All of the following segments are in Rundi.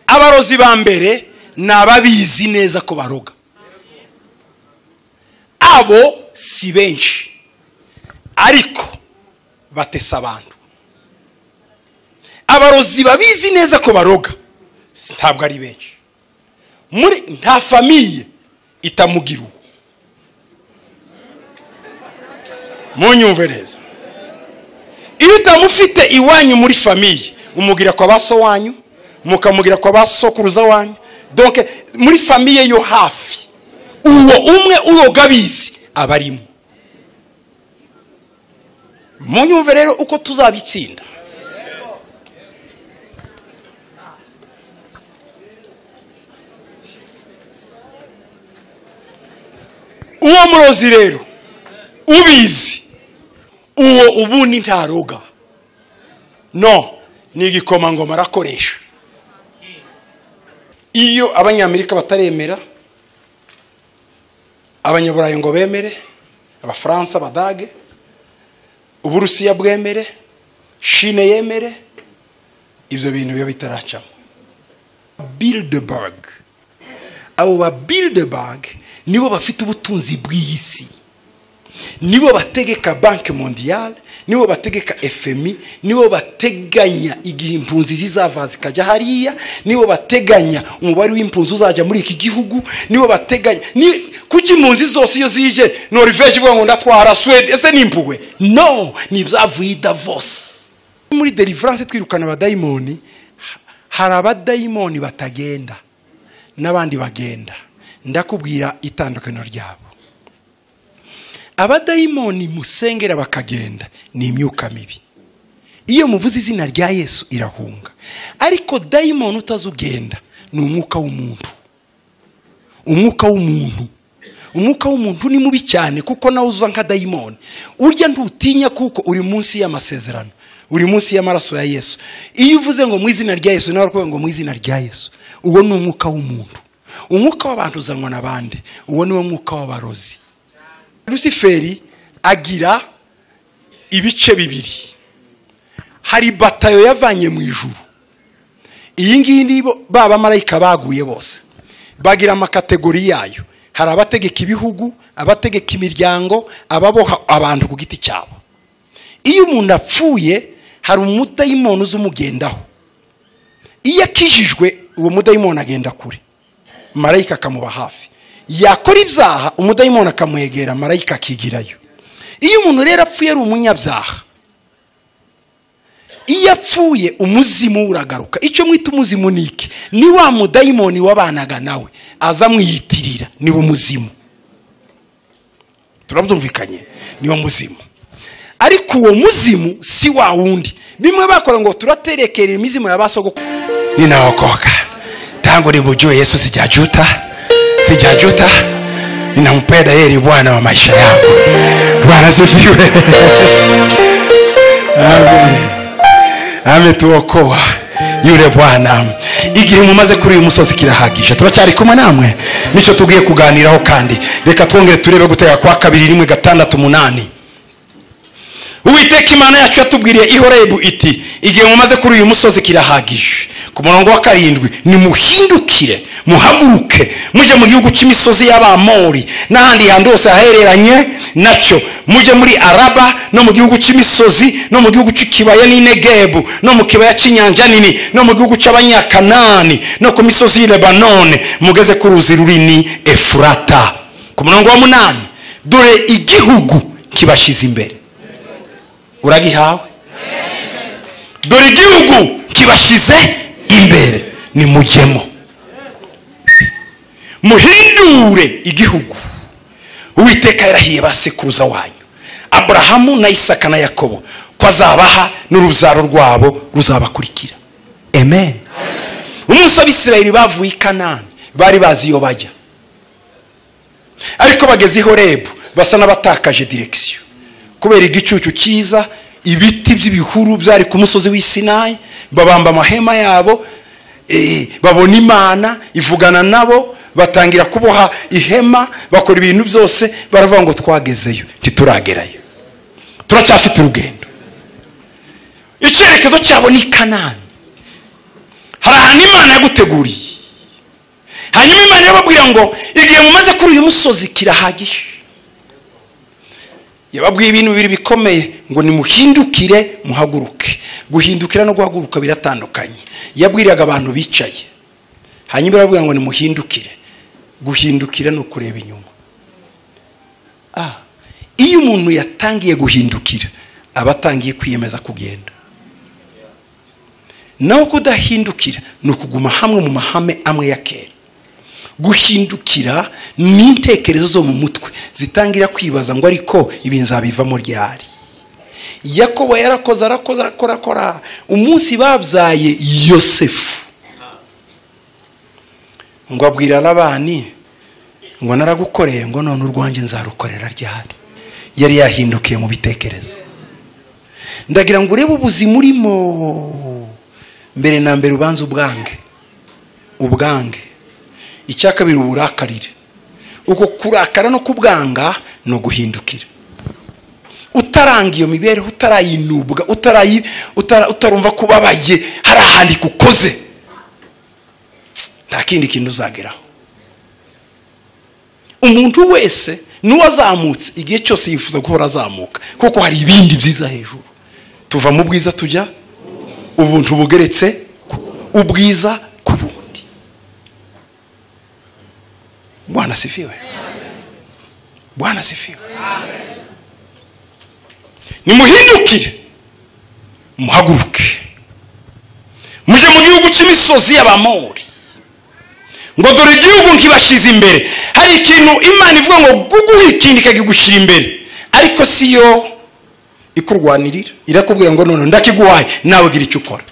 Abarozi ba mbere ni ababizi neza ko baroga. Abo si benshi, ariko batesa abantu. Abarozi babizi neza ko baroga ntabwo ari benshi. Muri nta famille itamugira uwo. Munyumve neza. Iyo utamufite iwanyu muri famille, umugira kwa baso wanyu, mukamugira kwa basokuruza wanyu. Donc muri famille yo hafi, uwo umwe uroga bizi abarimo. Munyumve rero uko tuzabitsinda. Uwo murozi rero ubizi, uwo ubundi ntaroga. No, ni igikomangoma arakoresha. Iyo abanyamerika bataremera, abanyaburayi ngo bemere, abafaransa badage, uburusiya bwemere, Chine yemere, ibyo bintu biba bitaracamo. Bilderberg, abo ba Bilderberg nibo bafite ubutunzi bw'isi, nibo bategeka Banque Mondiale, nibo bategeka FMI, nibo bateganya igihe impunzi zizava zikajya hariya, nibo bateganya umubare w'impunzi uzajya muri iki gihugu, nibo bateganya kuki impunzi zose iyo zije Norvège ivuga ngo ndatwara Swede, ese ni impuhwe? No, ni ibyavuye Davos. Muri deliverance twirukana abadayimoni, hari abadayimoni batagenda n'abandi bagenda. Ndakubwira itandukaniro ryabo. Abadayimoni musengera bakagenda ni imyuka mibi. Iyo muvuze izina rya Yesu irahunga. Ariko dayimoni utazugenda ni umwuka w'umuntu. Umwuka w'umuntu. Umwuka w'umuntu ni mubi cyane kuko nawe uza nka dayimoni. Urya ntutinya kuko uri munsi y'amasezerano, uri munsi y'amaraso ya Yesu. Iyo uvuze ngo mu izina rya Yesu, nawe arakuvuga ngo mu izina rya Yesu. Uwo ni umwuka w'umuntu. Umwuka w'abantu uzanwa n'abandi. Uwo ni wo mwuka w'abarozi. Luciferi agira ibice bibiri. Hari batayo yavanye mu ijuru. Iyi ngiyi ni ba bamarayika baguye bose. Bagira amakategori yayo. Hari abategeka ibihugu, abategeka imiryango, ababoha abantu ku giti cyabo. Iyo umuntu apfuye hari umudayimoni uzumugendaho. Iyo akijijwe uwo mudayimoni agenda kure, marayika akamuba hafi. Yakora ibyaha umudayimoni akamwegera, marayika akigirayo. Iyo umuntu rero apfuye ari umunyabyaha, iyo apfuye umuzimu uragaruka. Icyo mwita umuzimu ni iki? Ni wa mudayimoni wabanaga nawe aza mwiyitirira, ni wo muzimu. Turabyumvikanye? Ni wo muzimu. Ariko uwo muzimu si wa wundi. Bimwe bakora ngo turaterekera imizimu ya basogokuru. Ninaokoka tangu nimjue Yesu, sijajuta, sijajuta. Ninampenda yeye, Bwana wa maisha yangu. Bwana sifiwe. Amen. Ametuokoa yule Bwana. Igihe mumaze kuri uyu musozi kirahagije. Turacyari kumwe namwe, nico tugiye kuganiraho. Kandi reka twongere turebe gutega kwa 2 1 6 8. Uwiteka Imana yacu yatubwiriye i Horebu iti, igihe mumaze kuri uyu musozi kirahagije. Ku murongo wa 7, nimuhindukire muhaguruke mujye mu gihugu cy'imisozi y'Abamori n'ahandi hantu hose hahereranye nacyo, mujye muri Araba no mu gihugu cy'imisozi no mu gihugu cy'ikibaya n'Inegebu no mu kibaya cy'inyanja nini no mu gihugu cy'Abanyakanani no ku misozi y'i Lebanone, mugeze ku ruzi runini Efurata. Ku murongo wa 8, dore igihugu kibashize imbere. Uragihawe? Dore igihugu kibashize imbere, nimujyemo muhindure igihugu. Uwiteka yarahiye basekuruza wanyu Abrahamu na Isaka na Yakobo ko azabaha n'urubyaro rwabo ruzabakurikira. Amen. Umunsi Abisirayeli bavuye i Kanani bari bazi iyo bajya, ariko bageze i Horebu basa n'abatakaje direction kubera igicucu cyiza, ibiti by'ibihuru byari ku musozi w'i Sinayi. Babamba amahema yabo, babona Imana ivugana nabo, batangira kuboha ihema, bakora ibintu byose, baravuga ngo twagezeyo, ntituragerayo, turacyafite urugendo. Icyerekezo cyabo ni Kanani. Hari ahantu Imana yaguteguriye. yabateguriye. Hanyuma Imana yababwira ngo igihe mumaze kuri uyu musozi kirahagije. Yababwiye ibintu bibiri bikomeye ngo nimuhindukire muhaguruke. Guhindukira no guhaguruka biratandukanye. Yabwiraga abantu bicaye, hanyuma yarababwira ngo nimuhindukire. Guhindukira no kureba inyuma. Iyo umuntu yatangiye guhindukira aba atangiye kwiyemeza kugenda. Naho kudahindukira ni ukuguma hamwe mu mahame amwe ya kera. Guhindukira ni intekerezo zo mu mutwe zitangira kwibaza ngo ariko ibi nzabivamo ryari. Yakobo yarakoze arakoze arakora, umunsi babyaye Yosefu ngo abwira Labani ngo naragukoreye, ngo none urwanjye nzarukorera ryari. Yari yahindukiye mu bitekerezo. Ndagira ngo urebe ubuzima urimo mbere na mbere ubanze ubwange. Ubwange. Icya kabiri uburakarire. Uko kurakara no kubwanga no guhindukira. Utaranga iyo mibereho, utarayinubwa, utarumva kubabaye, hari ahandi kukoze, nta kindi kintu uzageraho. Umuntu wese n'uwazamutse igihe cyose yifuza guhora azamuka, kuko hari ibindi byiza hejuru. Tuva mu bwiza tujya ubuntu bugeretse ubwiza ku bundi. Bwana sifiwe. Bwana sifiwe. Nimuhindukire muhaguruke muje mu gihugu cy'imisozi y'Abamori, ngo dore igihugu nkibashize imbere. Hari ikintu Imana ivuga ngo guguha ikindi ikakigushyira imbere, ariko siyo ikurwanirira, irakubwira ngo none ndakiguhaye nawe gira icyo ukora.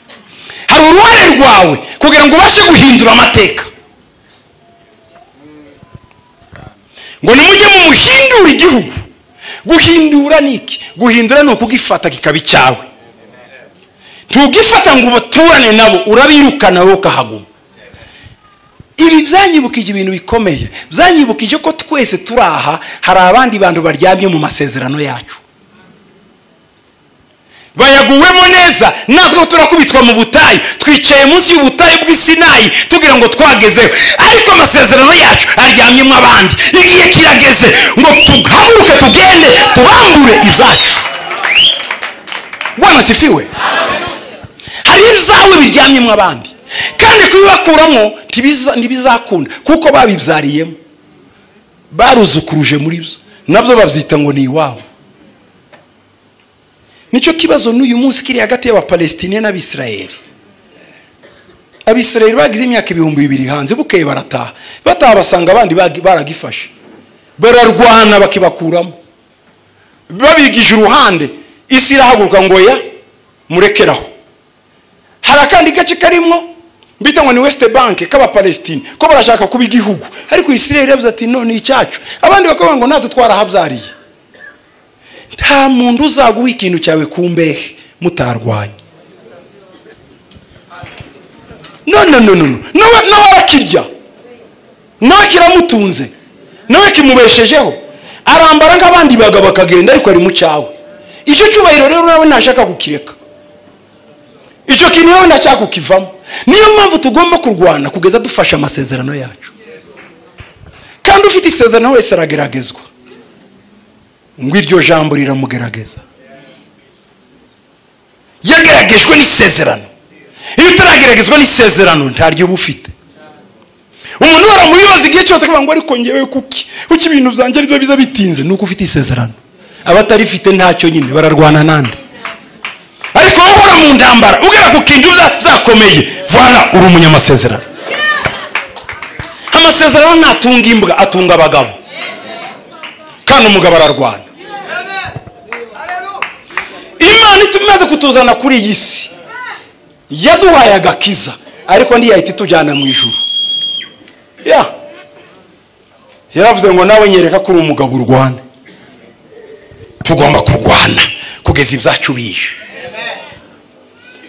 Hari uruhare rwawe kugira ngo ubashe guhindura amateka. Ngo nimujye mu muhindura igihugu. Guhindura niki? Guhindura ni ukugifata kikaba icyawe. Ntugifata ngo ubaturane nabo, urabirukana wowe ukahaguma. Ibi byanyibukije ibintu bikomeye. Byanyibukije ko twese turaha hari abandi bantu baryamye mu masezerano yacu, bayaguwemo neza, natwe turakubitwa mu butayu, twicaye munsi y'ubutayu bw'Isinayi tugira ngo twagezeho, ariko amasezerano yacu aryamyemo abandi. Igihe kirageze ngo tuhaguruke tugende tubambure ibyacu. Bwana sifiwe. Hari ibyawe biryamyemo abandi, kandi kubibakuramo ntibizakunda, kuko babibyariyemo, baruzukuruje muri byo, nabyo babyita ngo ni iwabo. Nicyo kibazo n'uyu munsi kiri hagati y'Abapalestine n'Abisirayeli. Abisirayeli bagize imyaka 2000 hanze, bukeye barataha, bataha basanga abandi baragifashe, bararwana bakibakuramo, babigije uruhande. Isi irahaguruka ngo ya murekeraho. Hari akandi gace karimo bita ngo ni West Bank k'Abapalestine, ko barashaka kuba igihugu, ariko Isirayeli yavuze ati none icyacu. Abandi bakavuga ngo natwe twarahabyariye. Nta muntu uzaguha ikintu cyawe kumbehe mutarwanya. No no no no. Nawe arakirya, nawe kiramutunze, nawe kimubeshejeho, arambara nk'abandi bagabo bakagenda, ariko ari mu cyawe. Icyo cyubahiro rero nawe ntashaka kukireka, icyo kintu nawe ntashaka kukivamo. Niyo mpamvu tugomba kurwana kugeza dufashe amasezerano yacu. Kandi ufite isezerano wese arageragezwa, ngo iryo jambo riramugerageza. Yageragejwe n'isezerano. Iyo utarageragezwa n'isezerano ntaryo uba ufite. Umuntu waramubibaza igihe cyose akavuga ngo ariko ngewe kuki ibintu byanjye aribyo biza bitinze, nuko ufite isezerano. Abatarifite ntacyo nyine bararwana nande. Ariko wowe uhora mu ndambara ugera ku kintu byakomeye, voilà, uri umunyamasezerano. Amasezerano ntatunga imbwa, atunga abagabo. Kandi umugabo ararwana. Imana itumaze kutuzana kuri iyi si, yaduhaye agakiza, ariko ntiyahita itujyana mu ijuru. Yaravuze ngo nawe nyereka ko uri umugabo urwana. Tugomba kurwana kugeza ibyacu bije.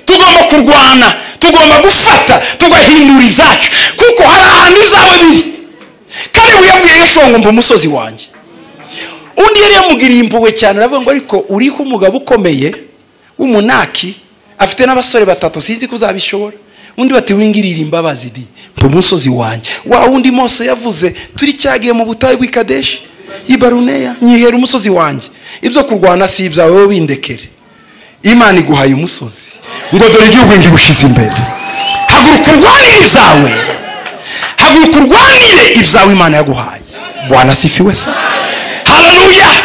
Tugomba kurwana, tugomba gufata, tugahindura ibyacu, kuko hari ahantu ibyawe biri. Kandi yabwiye Yoshua ngo mba umusozi wanjye. Undi yari yamugiriye impuhwe cyane, aravuga ngo ariko uriho umugabo ukomeye w'umunaki, afite n'abasore batatu, sinzi ko uzabishobora. Undi bati wingirira imbabazi di mpa umusozi wanjye. Wa wundi Mose yavuze turi cyagiye mu butayu bw'i Kadeshi i Baruneya, nyihera umusozi wanjye, ibyo kurwana si ibyawe, wowe bindekere. Imana iguhaye umusozi ngo dore igihugu ngigushize imbere, haguruka urwanire ibyawe, haguruka urwanire ibyawe Imana yaguhaye. Bwana sifiwe sana, haleluya.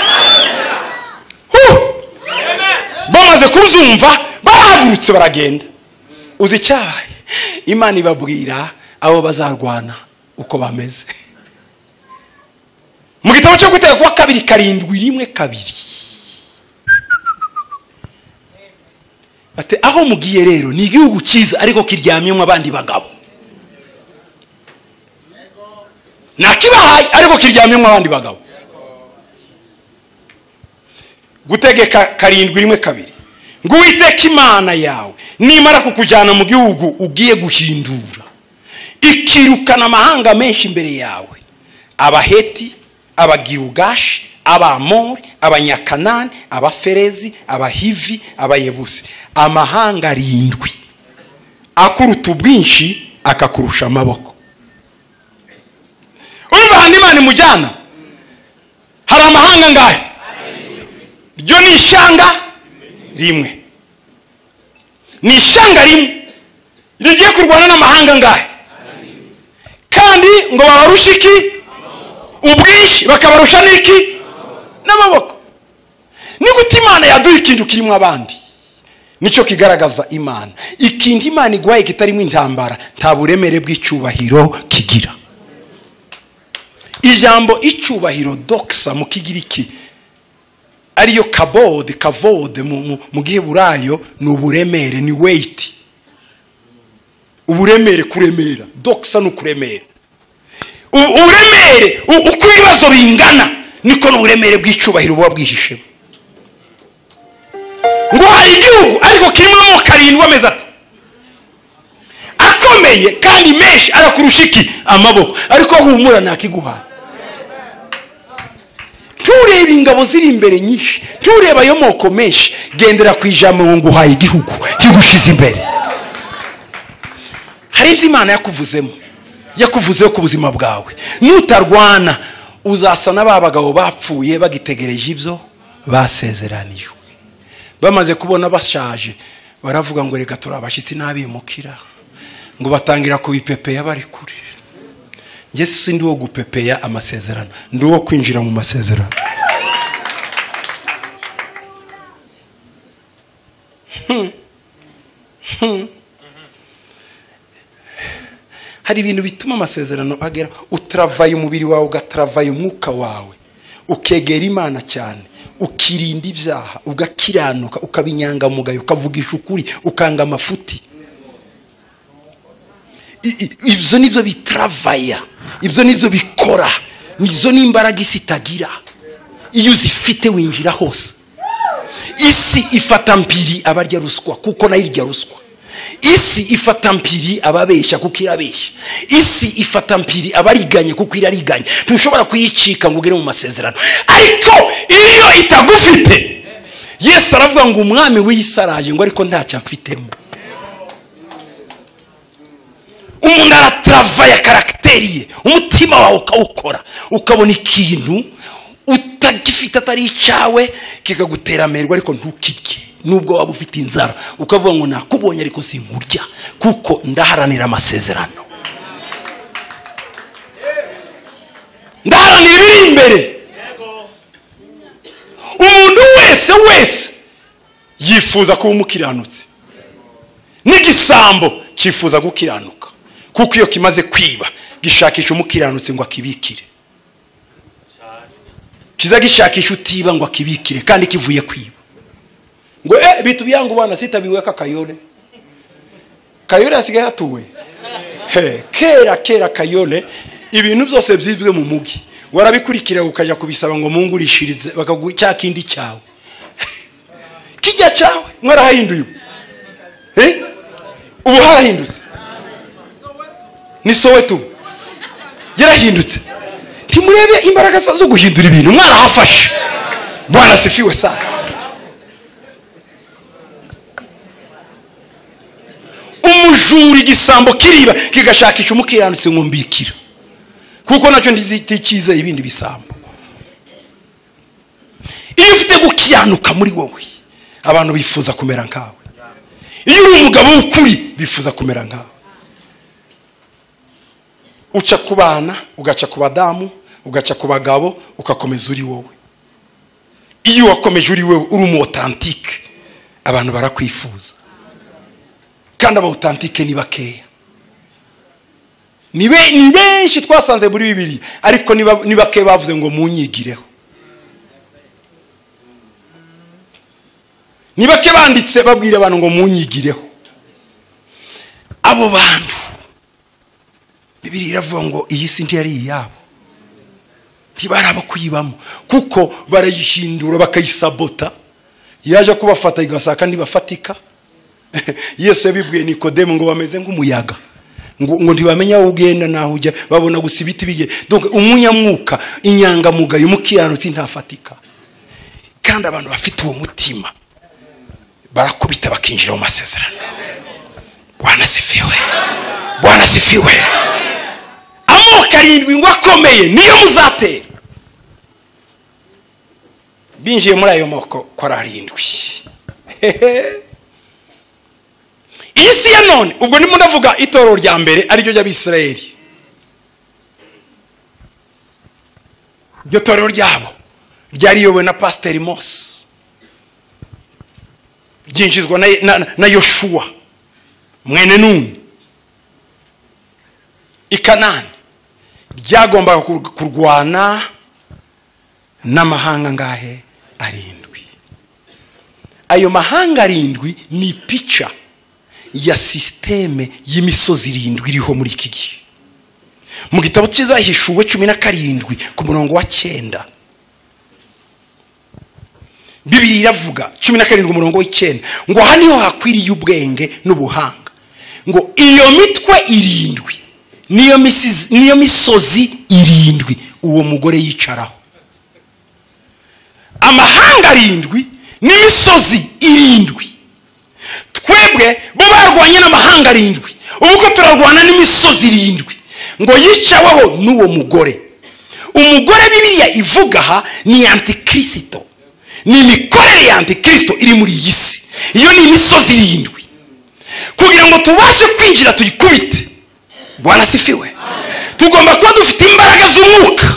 Bamaze kubyumva barahagurutse baragenda. Uzi icyabaye? Imana ibabwira abo bazarwana uko bameze. Mu gitabo cyo Gutegeka kwa kabiri 7:1-2 bati aho mugiye rero ni igihugu cyiza ariko kiryamyemo abandi bagabo. Nakibahaye ariko kiryamyemo abandi bagabo. Gutegeka 7:1-2 ngo Uwiteka Imana yawe nimara kukujyana mu gihugu ugiye guhindura, ikirukana amahanga menshi imbere yawe, Abaheti, Abagirugashi, Abamori, Abanyakanani, Abaferezi, Abahivi, Abayebusi, amahanga 7 akuruta ubwinshi akakurusha amaboko. Urumva handi Imana imujyana hari amahanga ngahe? Ryo ni ishyanga rimwe, ni ishyanga rimwe rigiye kurwana n'amahanga ngahe, kandi ngo babarushe iki? Ubwinshi, bakabarusha n'iki? N'amaboko. Ni gute Imana yaduha ikintu kirimo abandi? Nicyo kigaragaza Imana. Ikindi Imana iguhaye kitarimo intambara, nta buremere bw'icyubahiro kigira. Ijambo icyubahiro doxa mu Kigiriki ariyo kabode, kavode mu Giheburayo, ni uburemere, ni weight. Uburemere, kuremera. Doxa ni ukuremera. Uburemere uko ibibazo bingana niko n'uburemere bw'icyubahiro buba bwihishemo. Ngo hari igihugu ariko kirimo amoko 7 ameze ati akomeye kandi menshi, arakurusha iki? Amaboko. Ariko humura nakiguhaye. Nturebe ingabo ziri imbere nyinshi, nturebe ayo moko menshi, gendera ku ijambo ngo nguhaye igihugu kigushize imbere. Hari ibyo Imana yakuvuzemo, yakuvuzeho ku buzima bwawe. Nutarwana uzasa n'aba bagabo bapfuye bagitegereje ibyo basezeranijwe. Bamaze kubona bashaje baravuga ngo reka turabashyitsi n'abimukira, ngo batangira kubipepeya bari kure. Yesu ndi wo gupepeya amasezerano, ndi wo kwinjira mu masezerano. Hari ibintu bituma amasezerano agera. Utravaye umubiri wawe, ugatravaye umwuka wawe, ukegera Imana cyane, ukirinda ibyaha, ugakiranuka, ukaba inyangamugayo, ukavugisha ukuri, ukanga amafuti. Ibyo nibyo bitravaya, ibyo nibyo bikora, nizo n'imbaraga isi itagira. Iyo uzifite winjira hose. Isi ifata mpiri abarya ruswa kuko nayo irya ruswa. Isi ifata mpiri ababeshya kuko irabeshya. Isi ifata mpiri abariganye kuko irariganye. Ntushobora kuyicika ngo ugere mu masezerano. Ariko iyo itagufite, Yesu aravuga ngo umwami w'isi araje, ngo ariko ntacyo amfitemo. Umuntu aratravaya karagiteri ye, umutima wawe ukawukora, ukabona ikintu utagifite atari icyawe kikagutera amerwe, ariko ntukirye. Nubwo waba ufite inzara ukavuga ngo nakubonye ariko sinkurya, kuko ndaharanira amasezerano, ndaharanira ibiri imbere. Umuntu wese wese yifuza kuba umukiranutsi, n'igisambo cyifuza gukiranuka, kuko iyo kimaze kwiba gishakisha umukiranutsi ngo akibikire. Kiza gishakisha utiba ngo akibikire, kandi kivuye kwiba. Ngo bitu byangu bwana sitabiweka Kayole. Kayole asigaye atuwe. Kera kera Kayole ibintu byose byibwe mu mugi. Warabikurikira ukajya kubisaba ngo mungurishirize, bakaguha cya kindi cyawe. Kijya cyawe mwarahinduye. Ubu harahindutse. Ni Soweto. Yarahindutse. Ntimurebe imbaraga zo guhindura ibintu, mwarahafashe. Bwana sifiwe sana. Umujura igisambo kiriba kigashakisha umukiranutsi ngo mbikira, kuko nacyo ntikize ibindi bisambo. Iyo ufite gukiranuka muri wowe, abantu bifuza kumera nkawe. Iyo uri umugabo w'ukuri, bifuza kumera nkawe. Uca ku bana, ugaca ku badamu, ugaca ku bagabo, ugakomeza uri wowe. Iyo wakomeje uri wowe, uri umu authentique, abantu barakwifuza. Kandi aba authentique ni bakeya, ni benshi twasanze muri Bibiliya, ariko ni bakeya bavuze ngo munyigireho. Ni bake banditse babwira abantu ngo munyigireho. Abo bantu Bibiliya iravuga ngo iyi si ntiyari iyabo, ntibaraba kuyibamo, kuko barayihindura bakayisabota. Yaje kubafata igasaka ntibafatika. Yesu yabibwiye Nikodemu ngo bameze nk'umuyaga, ngo ntibamenya aho ugenda naho ujya, babona gusa ibiti bige. Donc umunyamwuka, inyangamugayo, umukiranutsi ntafatika. Kandi abantu bafite uwo mutima barakubita bakinjira mu masezerano. Bwana sifiwe, Bwana sifiwe. Amoko arindwi ngo akomeye niyo muzatera. Binjiye muri ayo moko ko ari arindwi. Iyi si ya none, ubwo ndimo ndavuga itorero rya mbere ariryo ry'Abisirayeli. Iryo torero ryabo ryariyobowe na Pasiteri Mose, ryinjizwa na Yoshua mwene Nuni i Kanani. Ryagombaga kurwana n'amahanga ngahe? Arindwi. Ayo mahanga arindwi ni pica ya systeme y'imisozi irindwi iriho muri iki gihe. Mu gitabo cy'izahishuwe 17 ku murongo wa 9, Bibiliya iravuga 17 umurongo w'9 ngo aha niho hakwiriye ubwenge n'ubuhanga, ngo iyo mitwe irindwi niyo misozi irindwi uwo mugore yicaraho. Amahanga arindwi n'imisozi irindwi. Twebwe bo barwanye n'amahanga arindwi, ubu ko turarwana n'imisozi irindwi ngo yicaweho n'uwo mugore. Umugore Bibiliya ivuga aha ni antikristo, ni imikorere ya antikristo iri muri iyi si. Iyo ni imisozi irindwi. Kugira ngo tubashe kwinjira tuyikubite, Bwana sifiwe, tugomba kuba dufite imbaraga z'umwuka.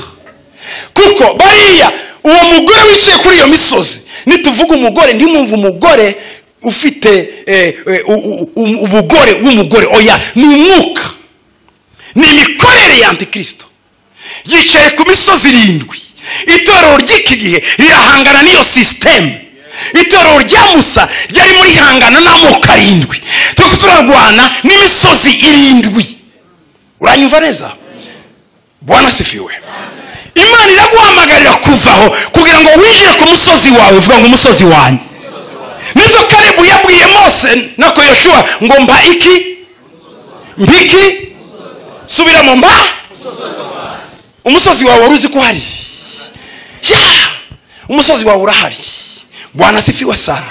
Kuko bariya uwo mugore wicaye kuri iyo misozi, nituvuga umugore ntimwumve umugore ufite ubugore w'umugore, oya, ni umwuka, ni imikorere ya antikristo yicaye ku misozi irindwi. Itorero ry'iki gihe rirahangana n'iyo system. Itorero rya Musa ryari muri hangana n'amoko arindwi, twe turarwana n'imisozi irindwi. Uranyumva neza? Bwana sifiwe. Imana iraguhamagarira kuvaho kugira ngo winjire ku musozi wawe. Uvuga ngo umusozi wanjye. Nibyo Kalebu yabwiye Mose nako Yoshua ngo mpa iki? Mbiki? Subiramo, mpa umusozi wawe. Wari uzi ko uhari? Ya, umusozi wawe urahari. Bwana sifiwe sana.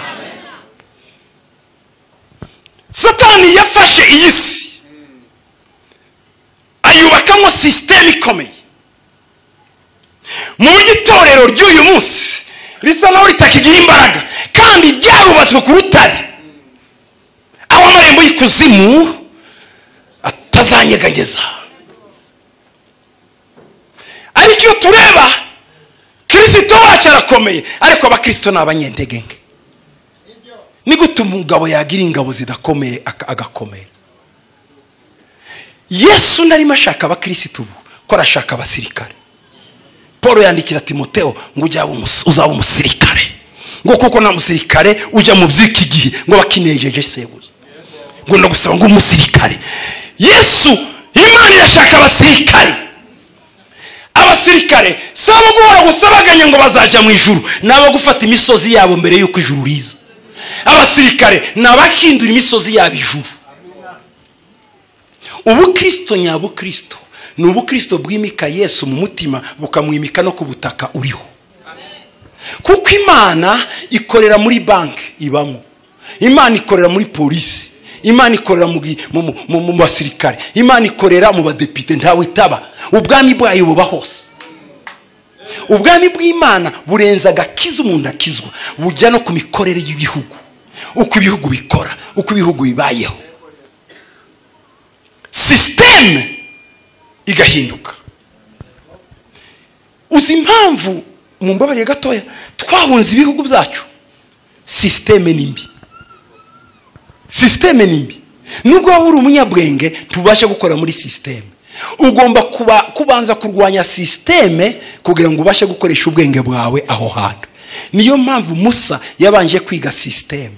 Satani yafashe iyi si ayubakamo system ikomeye. Mu buryo itorero ry'uyu munsi risa naho ritakigira imbaraga, kandi ryarubatswe ku rutare aho amarembo y'ikuzimu atazanyeganyeza. Ariko iyo tureba Kristo wacu arakomeye, ariko abakristo ni abanyentegenge. Ni gute umugabo yagira ingabo zidakomeye agakomera? Yesu ntarimo ashaka abakristo ubu, ko arashaka abasirikare. Paul yandikira Timoteo ngo uzaba umusirikare, ngo kuko nta musirikare ujya mu by'iki gihe ngo bakinejeje sebuza, ngo ndagusaba ngo umusirikare. Yesu, Imana irashaka abasirikare. Abasirikare si abo guhora gusabaganya ngo bazajya mu ijuru, ni abo gufata imisozi yabo mbere y'uko ijuru riza. Abasirikare ni abahindura imisozi yabo ijuru. Ubukristo nyabukristo ni ubukristo bwimika Yesu mu mutima, bukamwimika no ku butaka uriho. Kuko Imana ikorera muri banki ibamo, Imana ikorera muri polisi, Imana ikorera mu basirikare, Imana ikorera mu badepite, ntawe itaba. Ubwami bwayo buba hose. Ubwami bw'Imana burenza agakiza umuntu akizwa, bujya no ku mikorere y'ibihugu, uko ibihugu bikora, uko ibihugu bibayeho, système igahinduka. Uzi impamvu, mu mbabariye gatoya, twahunze ibihugu byacu? Système ni mbi, système ni mbi. Nubwo waba uri umunyabwenge, tubashe gukora muri système. Ugomba kubanza kurwanya système kugira ngo ubashe gukoresha ubwenge bwawe aho hantu. Niyo mpamvu Musa yabanje kwiga système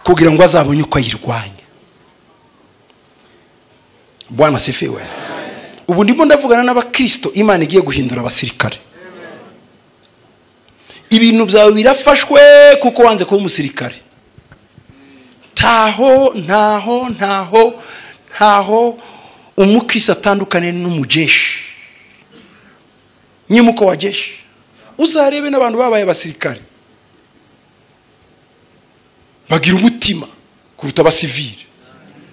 kugira ngo azabone uko ayirwanya. Bwana sifiwe. Ubu ndimo ndavugana n'abakristo, Imana igiye guhindura abasirikare. Ibintu byawe birafashwe kuko wanze kuba umusirikare. Ntaho ntaho ntaho ntaho umukristo atandukane n'umujeshi, nyimuko wa jeshi. Uzarebe n'abantu babaye abasirikare bagira umutima kuruta abasivile.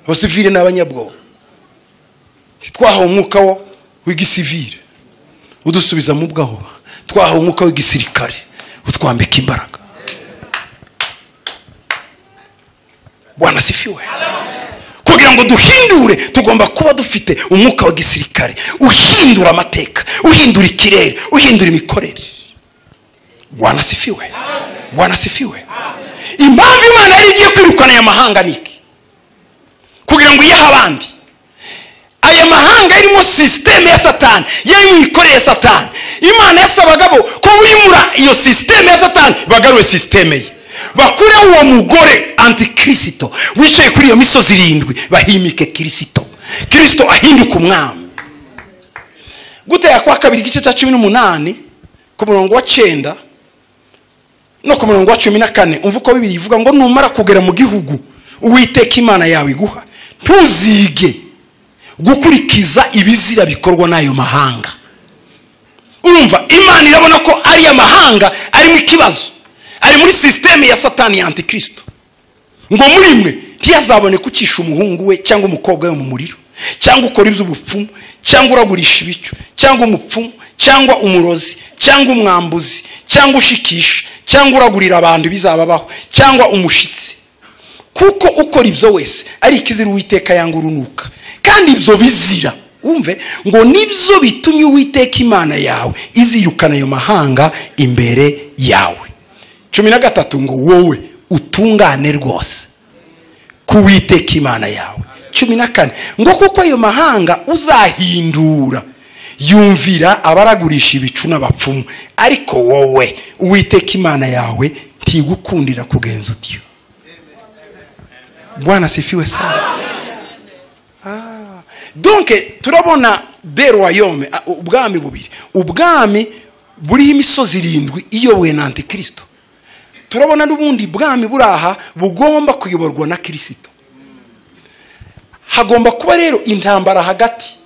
Abasivile ni abanyabwoba. Twahawe umwuka w'igisivile udusubiza mu bwaho, twahawe umwuka w'igisirikare utwambika imbaraga. Bwana sifiwe. Kugira ngo duhindure tugomba kuba dufite umwuka wa gisirikare uhindura amateka, uhindura ikirere, uhindura imikorere. Bwana sifiwe. Bwana sifiwe. Impamvu Imana yari igiye kwirukana aya mahanga niki? Kugira ngo iyahe abandi. Aya mahanga yarimo système ya Satani, yari mu mikorere ya Satani. Imana yasabaga bo ko bimura iyo système ya Satani, bagaruwe système ye, bakure uwo mugore antikristo wicaye kuri iyo misozi irindwi, bahimike Kristo. Kristo ahinduka umwami. Gutera kwa kabiri igice cya 18 ku murongo wa 9 no ku murongo wa 14, umva uko Bibiliya ivuga ngo numara kugera mu gihugu Uwiteka Imana yawe iguha, ntuzige gukurikiza ibizira bikorwa n'ayo mahanga. Urumva Imana irabona ko ari amahanga arimo ikibazo, ari muri système ya Satani ya antikristo. Ngo muri mwe ntiyazabone kucisha umuhungu we cyangwa umukobwa we mu muriro, cyangwa ukora iby'ubupfumu, cyangwa uragurisha ibicu, cyangwa umupfumu, cyangwa umurozi, cyangwa umwambuzi, cyangwa ushikisha, cyangwa uragurira abantu bizababaho, cyangwa umushitsi. Kuko ukora ibyo wese ari ikizira Uwiteka yanga urunuka. Kandi ibyo bizira, umve ngo nibyo bitumye Uwiteka Imana yawe izirukana ayo mahanga imbere yawe. 13 ngo wowe utungane rwose ku Uwiteka Imana yawe. 14 ngo kuko ayo mahanga uzahindura yumvira abaragurisha ibicu n'abapfumu, ariko wowe Uwiteka Imana yawe ntigukundira kugenza utyo. Bwana sifiwe sana. Donc turabona de royaume, ubwami bubiri, ubwami buriho imisozi irindwi iyobowe na antikristo. Turabona n'ubundi bwami buraha bugomba kuyoborwa na Kristo. Hagomba kuba rero intambara hagati.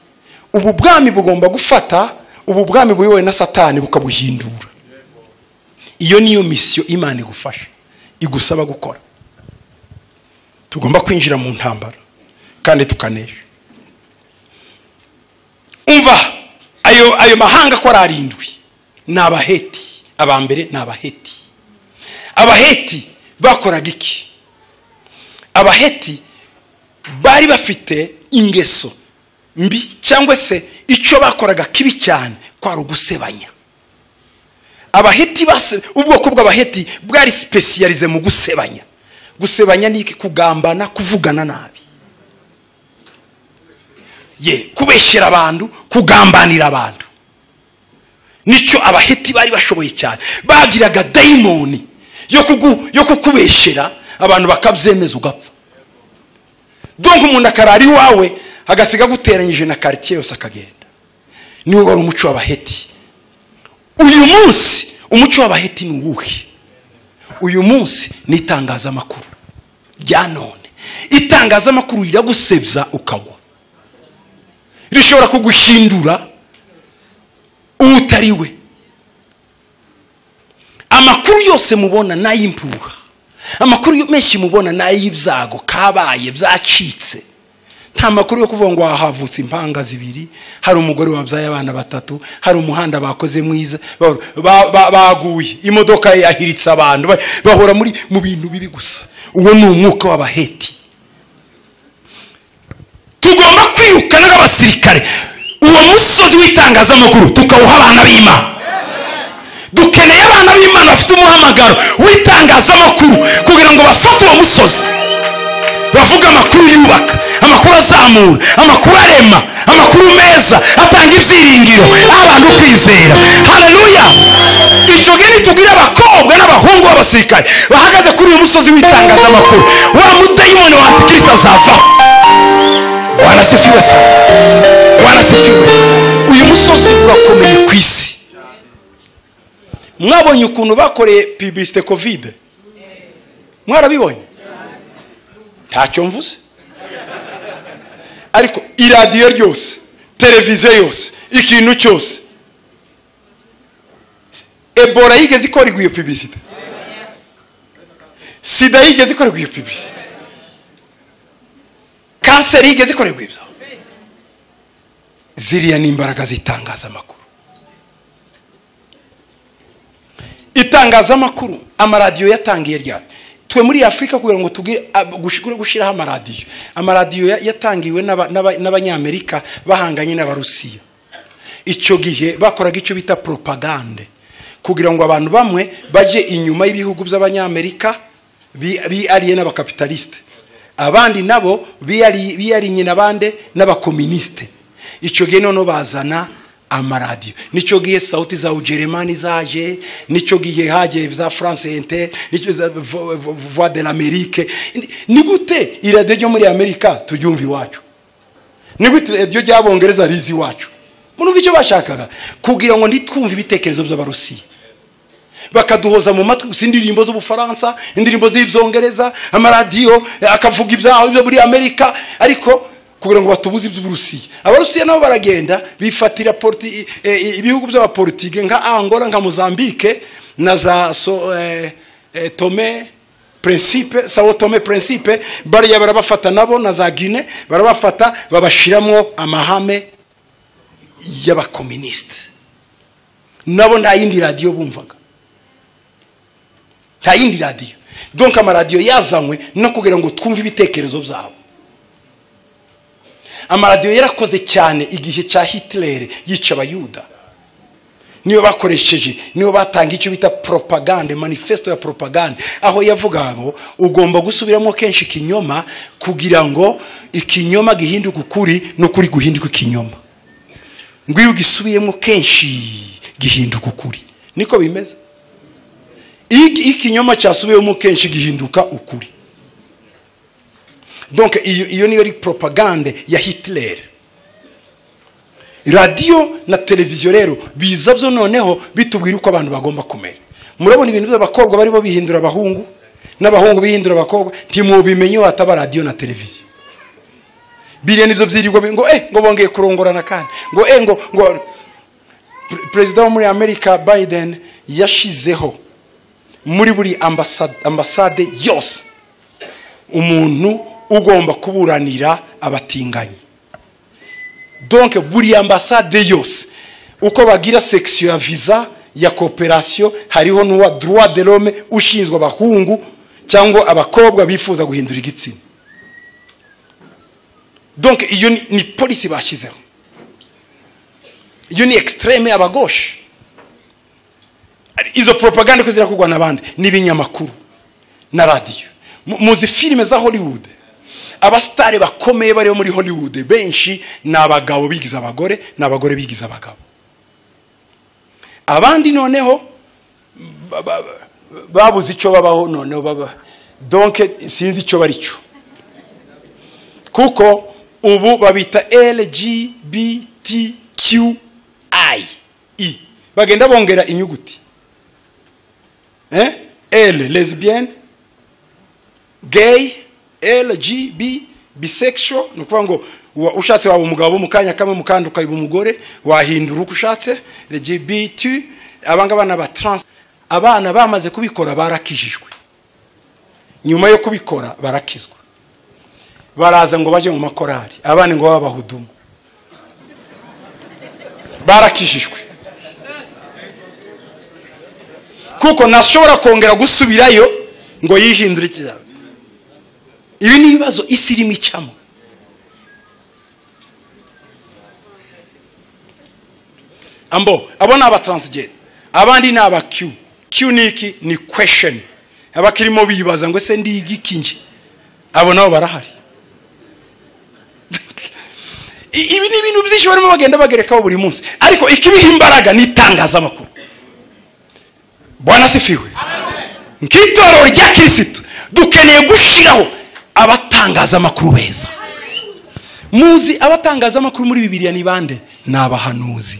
Ubu bwami bugomba gufata ubu bwami buyobowe na Satani bukabuhindura. Iyo niyo mission Imana igufasha, igusaba gukora. Tugomba kwinjira mu ntambara kandi tukanesha. Umva ayo mahanga ko ari arindwi ni Abaheti. Abambere ni Abaheti. Abaheti bakoraga iki? Abaheti bari bafite ingeso mbi, cyangwa se icyo bakoraga kibi cyane kwari ugusebanya. Abaheti base, ubwoko bw'Abaheti bwari spécialisé mu gusebanya. Gusebanya ni iki? Kugambana, kuvugana nabi, ye kubeshyera abantu, kugambanira abantu. Nicyo Abaheti bari bashoboye cyane. Bagiraga dayimoni yo kukubeshyera abantu bakabyemeza ugapfa. Donc umuntu akarara iwawe agasiga guteranyije na quartier yose akagenda. Niwo wari umuco w'Abaheti. Uyu munsi umuco w'Abaheti ni uwuhe? Uyu munsi ni itangazamakuru rya none. Itangazamakuru riragusebya ukagwa, rishobora kuguhindura utari we. Amakuru yose mubona n'ay'impuha, Amakuru menshi mubona n'ay'ibyago kabaye byacitse. Nta makuru yo kuvuga ngo havutse impanga zibiri, hari umugore wabyaye abana batatu, hari umuhanda bakoze mwiza, baguye imodoka yahiritse abantu, bahora muri mu bintu bibi gusa. Uwo ni umwuka w'abaheti. Tugomba kwirukana n'abasirikare uwo musozi w'itangazamakuru tukawuha abana b'Imana. Dukeneye abana b'Imana bafite umuhamagaro w'itangazamakuru kugira ngo bafate uwo musozi, bavuga amakuru yubaka, amakuru azamura, amakuru arema, amakuru meza atanga ibyiringiro, abantu kwizera. Haleluya! Icyo gihe nitubwira abakobwa n'abahungu b'abasirikare bahagaze kuri uyu musozi w'itangazamakuru, wa mudayimoni wa antikristo azavaho. Bwana asifiwe sana. Bwana asifiwe. Uyu musozi urakomeye ku isi. Mwabonye ukuntu bakoreye publicité Covid? Mwarabibonye? Ntacyo mvuze. Ariko iradiyo ryose, televiziyo yose, ikintu cyose, Ebola yigeze ikora iyo publicité? Sida yigeze ikora iyo publicité? Kanseri yigeze ikora ibyo? Ziriya ni imbaraga z'itangazamakuru. Itangazamakuru, amaradiyo yatangiye ryari? Twe muri Afrika kugira ngo tugire gushiraho amaradiyo. Amaradiyo yatangiwe n'abanyamerika bahanganye n'abarusiya. Icyo gihe bakoraga icyo bita propagande kugira ngo abantu bamwe baje inyuma y'ibihugu by'abanyamerika biyariye n'abakapitaliste, abandi nabo biyariye n'abande n'abakomuniste. Icyo gihe none bazana amaradiyo. Nicyo gihe sauti za Ujerumani zaje, nicyo gihe haje za France Inter, nicyo za Voix de l'Amérique. Ni gute iradiyo ryo muri Amerika turyumva iwacu? Ni gute iradiyo ry'Abongereza rizi iwacu? Murumva icyo bashakaga? Kugira ngo ntitwumve ibitekerezo by'Abarusiya, bakaduhoza mu matwi gusa indirimbo z'Ubufaransa, indirimbo z'Ibyongereza, amaradiyo akavuga ibyaho byo muri Amerika, ariko kugira ngo batubuze iby'Uburusiya. Abarusiya nabo baragenda bifatira ibihugu by'abapolitike nka Angola, nka Mozambique na za Tome Principe, Sao Tome Principe, bariya barabafata nabo na za Guinea barabafata, babashiramo amahame y'abakomuniste. Nabo nta yindi radiyo bumvaga, nta yindi radiyo. Donc amaradiyo yazanywe no kugira ngo twumve ibitekerezo byabo. Amaradiyo yarakoze cyane igihe cya Hitler yica abayuda. Niyo bakoresheje, niyo batanga icyo bita propagande, manifesto ya propagande, aho yavuga ngo ugomba gusubiramo kenshi ikinyoma kugira ngo ikinyoma gihinduke ukuri n'ukuri guhinduke ikinyoma. Ngo iyo ugisubiyemo kenshi gihinduka ukuri. Niko bimeze. Ikinyoma cyasubiyemo kenshi gihinduka ukuri. Donc iyo niyo propagande ya Hitler. Radio na televiziyo rero biza byo noneho bitubwira uko abantu bagomba kumera. Murabona ibintu by'abakobwa bari bo bihindura abahungu n'abahungu bihindura abakobwa, ntimubimenye hataba radio na televiziyo. Biriya nivyo byirirwa ngo ngo bongeye kurongorana kandi ngo ngo President wo muri America Biden yashizeho muri buri ambasade yose umuntu ugomba kuburanira abatinganyi. Donc buri ambasade yose uko bagira section ya visa ya cooperation, hariho n'uwa droit de l'homme ushinzwe abahungu cyangwa abakobwa bifuza guhindura igitsina. Donc iyo ni policy bashizeho. Iyo ni extreme y'abagoshe. Izo propaganda ko zirakugwa nabandi n'ibinyamakuru na radio. Muzi filime za Hollywood, abastare bakomeye bari muri Hollywood benshi ni abagabo bigize abagore n'abagore bigize abagabo. Abandi noneho babuze icyo babaho noneho baba donc sinzi icyo bari cyo, kuko ubu babita LGBTQI, bagenda bongera inyuguti. L lesbienne, gay, L G B, bisexual, ni ukuvuga ngo ushatse waba umugabo mu kanya kamwe mukandi ukayiba umugore, wahindura uko ushatse. LGBT, abangaba n'aba trans, abana bamaze kubikora barakijijwe. Nyuma yo kubikora barakizwa, baraza ngo baje mu makorari, abandi ngo babahudumu. Barakijijwe kuko ntashobora kongera gusubirayo ngo yihindure ikizaba. Ibi ni ibibazo isi irimo icamo. Ambo abo ni aba transgender, abandi ni aba Q. Q ni iki? Ni question. Abakirimo bibaza ngo ese ndi igiki nje? Abo nabo barahari. Ibi ni ibintu byinshi barimo bagenda bagerekaho buri munsi, ariko ikibiha imbaraga ni itangazamakuru. Bwana sifiwe. Nk'itorero rya Kristo dukeneye gushiraho abatangazamakuru beza. Muzi abatangazamakuru muri Bibiliya ni bande? Ni abahanuzi.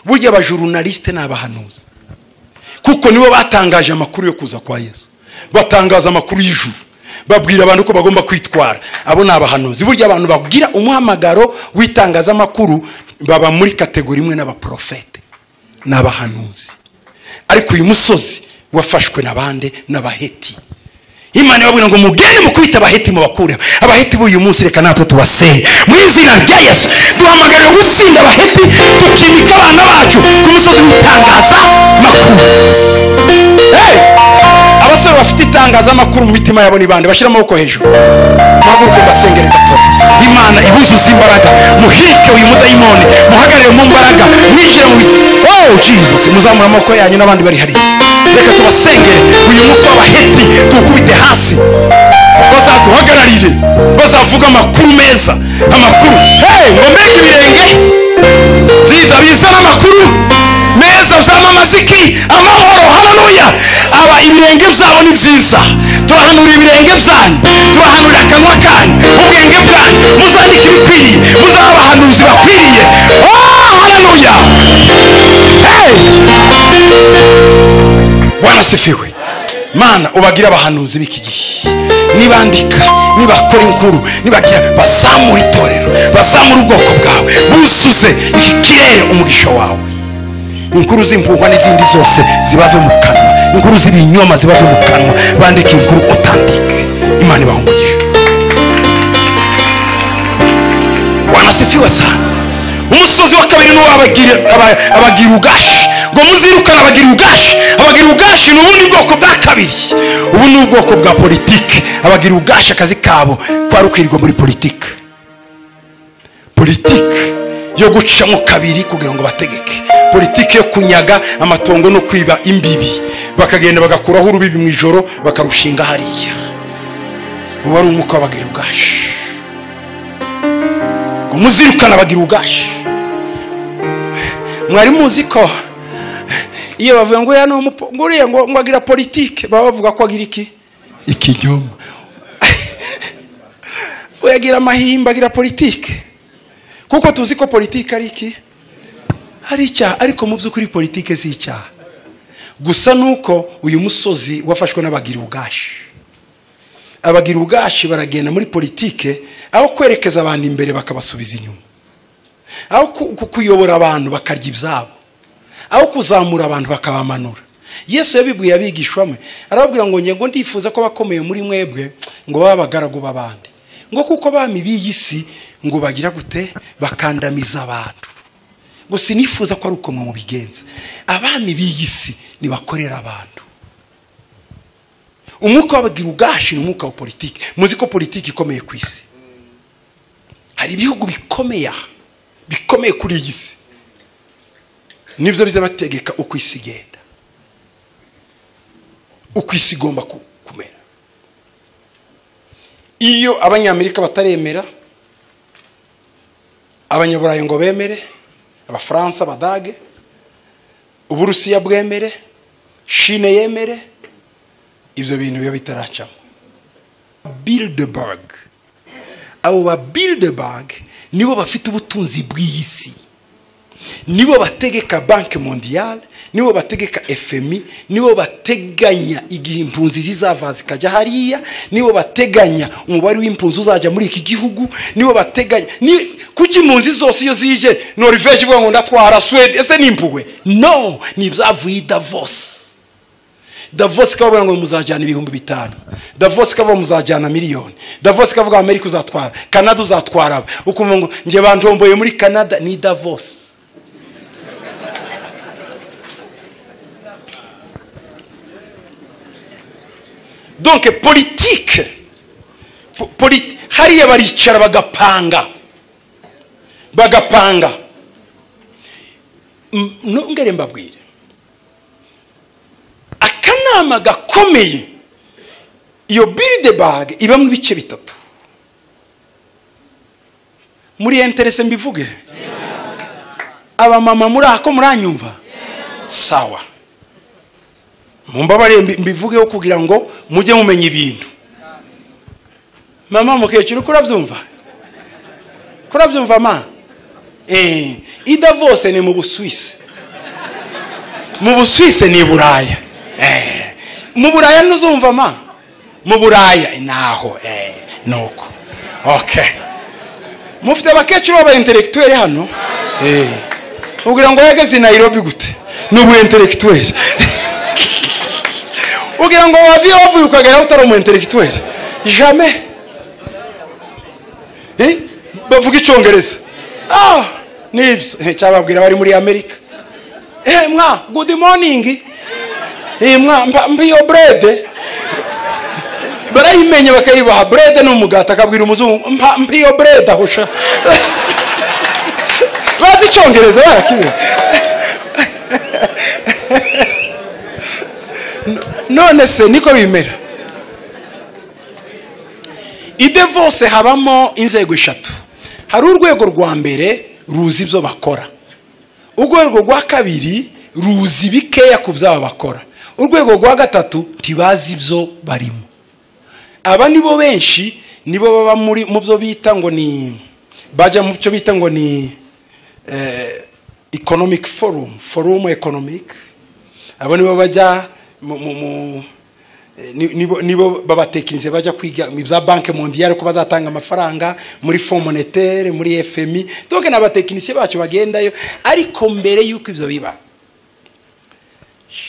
Burya abajournaliste ni abahanuzi, kuko nibo batangaje amakuru yo kuza kwa Yesu, batangaza amakuru y'ijuru, babwira abantu ko bagomba kwitwara. Abo ni abahanuzi. Burya abantu babwira umuhamagaro w'itangazamakuru baba muri kategori imwe n'abaprofete, n'abahanuzi. Ariko uyu musozi wafashwe nabande? N'abaheti. Imana yababwira ngo mugende mukwita abaheti mubakureho. Abaheti b'uyu munsi reka natwe tubasenge mu izina rya Yesu. Duhamagarira gutsinda abaheti, tukimika abana bacu ku musozi w'itangazamakuru. Hey! Abasore bafite itangazamakuru mu mitima yabo ni bande? Bashyira amaboko hejuru, muhaguruke basengere gato. Imana ibuzuze imbaraga, muhike uyu mudayimoni, muhagarare mu mbaraga, mwinjire mu. Oh Jesus, muzamura amaboko yanyu n'abandi bari hariya. Reka tubasengere uyu mutwe w'abaheti tuwukubite hasi, bazaduhagararire, bazavuga amakuru meza, amakuru. Hey, ngo mbega ibirenge byiza bizana amakuru meza, byamamaza iki? Amahoro. Haleluya. Aba ibirenge byabo ni byiza. Turahanura ibirenge byanyu, turahanura akanwa kanyu, ubwenge bwanyu, muzandike ibikwiriye, muzaba abahanuzi bakwiriye. Oh, haleluya. Hey! Bwana sifiwe. Mana ubagira abahanuzi b'iki gihe, nibandika, nibakora inkuru, nibagira, bazamura itorero, bazamura ubwoko bwawe, buzuze iki kirere umugisha wawe. Inkuru z'impuhwa n'izindi zose zibave mu kanwa, inkuru z'ibinyoma zibave mu kanwa, bandike inkuru authentique. Imana ibahe umugisha. Bwana sifiwe sana. Umusozi wa kabiri ni abagirugashi. Ngo muzirukana abagirugashi. Abagirugashi ni ubundi bwoko bwa kabiri. Ubu ni ubwoko bwa politike. Abagirugashi akazi kabo kwari ukwirirwa muri politike. Politike yo gucamo kabiri kugira ngo bategeke. Politike yo kunyaga amatongo no kwiba imbibi. Bakagenda bagakuraho urubibi mu ijoro bakarushinga hariya. Ubu ari umwuka w'abagirugashi. Ngo muzirukana abagirugashi. Mwari muzi ko iyo bavuga ngo ya no nguriye ngo agira politike, baba bavuga ko agira iki? Ikinyoma. Oyagira amahimba, agira politike. Kuko tuzi ko politike ari iki? Ari icyaha. Ariko mu by'ukuri politike si icyaha. Gusa nuko uyu musozi wafashwe n'abagirugashi. Abagirugashi baragenda muri politike aho kwerekeza abantu imbere bakabasubiza inyuma, aho kuyobora abantu bakarya ibyabo, aho kuzamura abantu bakabamanura. Yesu yabibwiye abigishwa mwe, arababwira ngo nge ngo ndifuza ko bakomeye muri mwebwe ngo babe abagaragu b'abandi, ngo kuko bami b'iyi si ngo bagira gute? Bakandamiza abantu. Ngo sinifuza ko ari uko mwe mubigenza. Abami b'iyi si nibakorera abantu. Umwuka w'abagirugashi ni umwuka wa politiki. Muzi ko politiki ikomeye ku isi. Hari ibihugu bikomeye aha, bikomeye kuri iyi si, nibyo bizabategeka uko isi igenda, uko isi igomba kumera. Iyo abanyamerika bataremera, abanyaburayi ngo bemere, abafaransa, abadage, uburusiya bwemere, Chine yemere, ibyo bintu biba bitaracamo. Bilderberg, abo ba Bilderberg nibo bafite ubutunzi bw'iyi si, nibo bategeka Banque Mondiale, nibo bategeka FMI, nibo bateganya igihe impunzi zizava zikajya hariya, nibo bateganya umubare w'impunzi uzajya muri iki gihugu, nibo bateganya kuki impunzi zose iyo zije Norvège ivuga ngo ndatwara Suède, ese ni impuhwe? No, ni ibyavuye i Davos. Davos ikavuga ngo muzajyana 5000, Davos ikavuga muzajyana miliyoni, Davos ikavuga Amerika uzatwara, Canada uzatwara. Ukumva ngo nge bantomboye muri Canada, ni Davos. Donc politique, hariya baricara bagapanga. Nongere mbabwire, akanama gakomeye, iyo Bilderberg ibamo ibice bitatu. Muri interesse mbivuge, abamama muri ako muranyumva sawa, mumbabare mbivugeho kugira ngo mujye mumenya ibintu. Mama mukecuru kurabyumva? Kurabyumva ma? I Davos ni mu Busuwisi. Mu Busuwisi ni Buraya. Mu Buraya ntuzumva ma? Mu Buraya naho nuko. Okay. Mufite abakecuru baba intellectuel hano? Ugira ngo yageze Nairobi gute? Ni ubu intellectuel. Ugira ngo waviye wavuye ukagera utari umu intellectuel? Jamais. Bavuga icyongereza. Nibyo cyababwira bari muri Amerika. Mwa good morning. Mwa mbiyo bread. Barayimenye bakayibaha bread n'umugati, akabwira umuzungu mbiyo bread ahosha. Bazi icyongereza barakibe. None se niko bimera. I Davos habamo inzego eshatu. Hari urwego rwa mbere ruzi ibyo bakora, urwego rwa kabiri ruzi bikeya ku byabo bakora, urwego rwa gatatu ntibazi ibyo barimo. Aba nibo benshi, nibo baba muri mu byo bita ngo ni bajya mu byo bita ngo ni economic forum, forum economic. Abo nibo bajya mu nibo babatekinze bajya kwiga ibya Banque Mondiale ko bazatanga amafaranga muri Fonds Monétaire, muri FMI. Donc n'abatekinisiye bacu bagendayo. Ariko mbere yuko ibyo biba,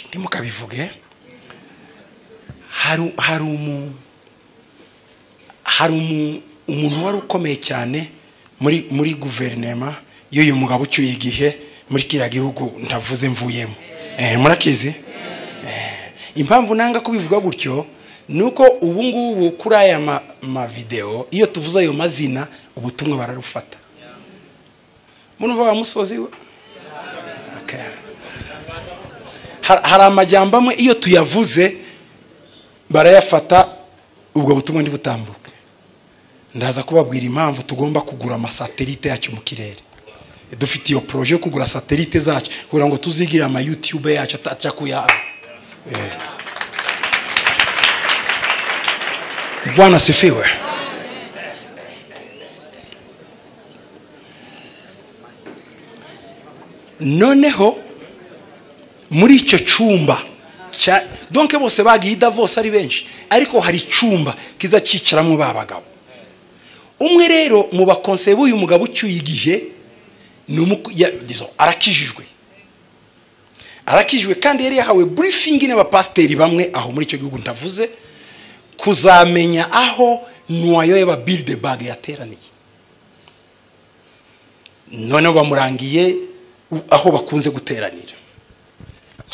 ndimukabivuge, hari umuntu wari ukomeye cyane muri guverinoma y'uyu mugabo ucyuye igihe muri kiriya gihugu ndavuze mvuyemo. Murakizi? Impamvu nanga kubivuga gutyo nuko ubu ngubu kuri aya ma video iyo tuvuze ayo mazina ubutumwa bararufata. Munumva musozi we? Okay. Hari amajyamba amwe iyo tuyavuze barayafata, ubwo butumwa ndibutambuke. Ndaza kubabwira impamvu tugomba kugura amasatelite yacu mu kirere. Dufite iyo projet yo kugura satelite zacu kugira ngo tuzigire ama YouTube yacu atacha kuya. Bwana sifiwe. Noneho muri icyo cyumba donc bose bagiye Davos ari benshi, ariko hari icyumba kiza cyicaramo babagabo. Umwe rero mu bakonseye b'uyu mugabo ucyuye igihe arakijijwe. Arakijwe kandi yari yahawe briefing n'abapasteri bamwe aho muri icyo gihugu ndavuze, kuzamenya aho noyo y'aba Bilderberg yateraniye. None bamurangiye aho bakunze guteranira.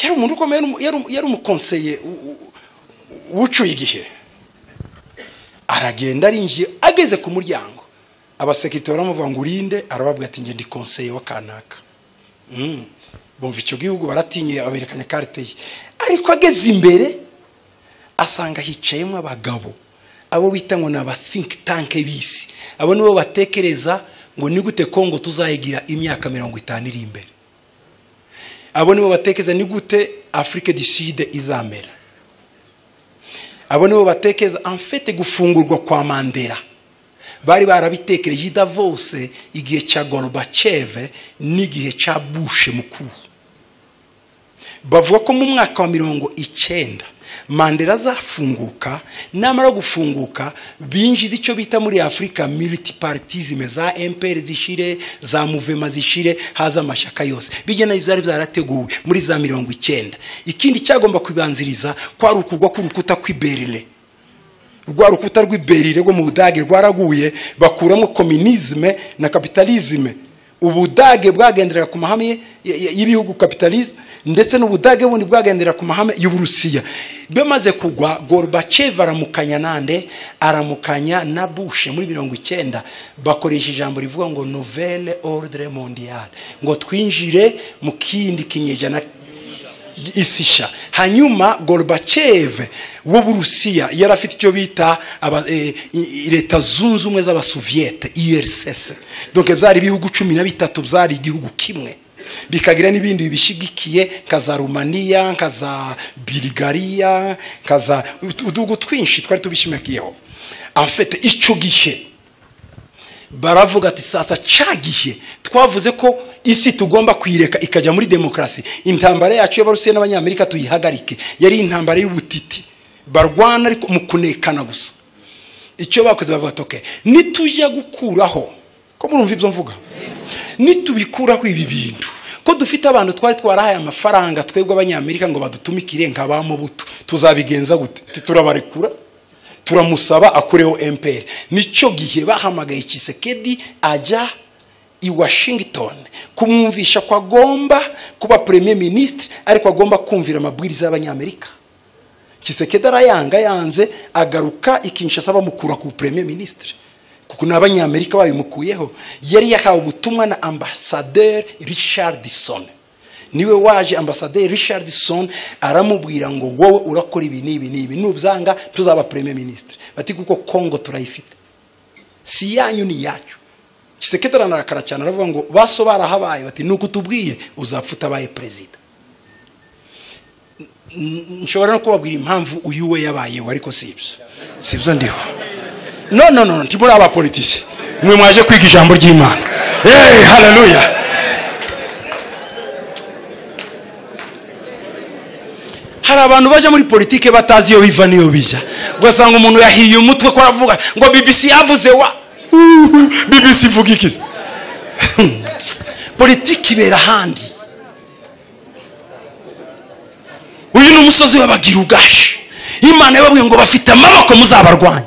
Yari umuntu ukomeye, yari umukonseye ucuye igihe. Aragenda arinjiye, ageze ku muryango abasekirite baramuvuga ngo urinde, arababwira ati nge ndi konseye wa kanaka. Bumva icyo gihugu baratinye, aberekanya carte ye. Ariko ageze imbere asanga hicayemo abagabo abo bita ngo naba think tank bisi. Abo nibo batekereza ngo ni gute Kongo tuzayigira imyaka 50 iri imbere. Abo nibo batekereza ni gute Afrique du Sud izamera. Abo nibo batekereza en fait gufungurwa kwa Mandela. Bari barabitekereje i Davos igihe cya Gorbachev n'igihe cya Bush mukuru. Bavuga ko mu mwaka wa 90 Mandela azafunguka, namara gufunguka binjiza icyo bita muri Afrika multipartisme, za MPR zishire, za mouvement zishire, haza amashaka yose. Bijyana ibyari byarateguwe muri za 90. Ikindi cyagomba kwibanziriza kwari ukugwa k'urukuta kw'i Berlin. Rwa rukuta rw'i Berlin rwo mu Budage rwaraguye, bakuramo communisme na capitalisme. Ubudage bwagendera ku mahame y'ibihugu capitalisme, ndetse n'Ubudage bundi bwagendera ku mahame y'Uburusiya. Bamaze kugwa, Gorbachev aramukanya nande, aramukanya na Bush muri 90, bakoresha ijambo rivuga ngo nouvelle ordre mondiale, ngo twinjire mu kindi kinyejana isisha. Hanyuma Gorbachev w'Uburusiya yari afite icyo bita leta zunze ubumwe z'Abasoviete, URSS. Donc byari ibihugu 13 byari igihugu kimwe, bikagira n'ibindi bibishigikiye nka Romania, nka za Bulgaria, nka za uduhugu twinshi twari tubishimikiyeho. En fait icyo gihe baravuga ati sasa cyagihe twavuze ko isi tugomba kuyireka ikajya muri demokrasi, intambara yacu y'Abarusiya n'Abanyamerika tuyihagarike. Yari intambara y'ubutiti, barwana ariko mu kunekana gusa. Icyo bakoze bavuga ati okay, nitujya gukuraho, ko murumva ibyo mvuga, nitubikuraho ibi bintu, ko dufite abantu twari twarahaye amafaranga twebwe Abanyamerika ngo badutumikire nka ba Mobutu, tuzabigenza gute? Turabarekura, turamusaba akureho MPR. Nicyo gihe bahamagaye Tshisekedi ajya i Washington kumwumvisha ko agomba kuba premier ministre, ariko agomba kumvira amabwiriza y'Abanyamerika. Tshisekedi arayanga, yanze, agaruka i Kinshasa bamukura ku premier ministre, kuko n'Abanyamerika babimukuyeho. Yari yahawe ubutumwa na ambassadeur Richardson. Niwe waje ambassadeur Richardson aramubwira ngo wowe urakora ibi n'ibi n'ibi, nubzanga tuzaba premier ministre. Bati kuko Kongo turayifite, si yanyu ni yacu. Tshisekedi ararakara cyane, aravuga ngo baso barahabaye, bati nuko tubwiye uzapfuta abaye president. Nshobora no kubabwira impamvu uyu we yabayeho, ariko sibyo, sibyo ndiho. No no no, ntimuri aba politiciens, mwe mwaje kwiga ijambo ry'Imana. Hey, hallelujah. Hari abantu baje muri politike batazi iyo biva niyo bija, ugasanga umuntu yahiye umutwe ko aravuga ngo BBC yavuze wa BBC ivuga iki? Politiki ibera handi. Uyu ni umusozi w'Abagirugashi. Imana yababwiye ngo bafite amaboko muzabarwanya.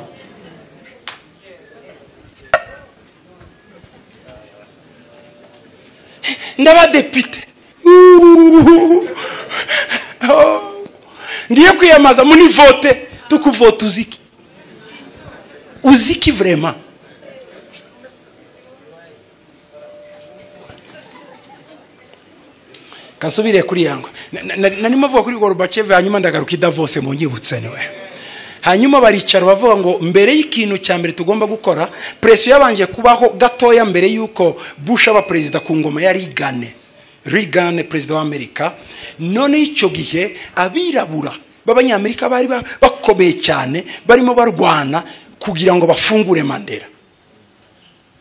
Ndabadepite ngiye kwiyamaza muri vote, tukuvota uziki uziki vraiment. Kasubire kuri yango narimo avuga kuri Gorbachev, hanyuma ndagaruka i Davos mu nyibutse niwe. Hanyuma baricara bavuga ngo mbere y'ikintu cya mbere tugomba gukora, presiyo yabanje kubaho gatoya mbere yuko Bush aba president ku ngoma ya Reagan. Reagan president wa Amerika. None icyo gihe abirabura b'Abanyamerika bari bakomeye cyane, barimo barwana kugira ngo bafungure Mandela.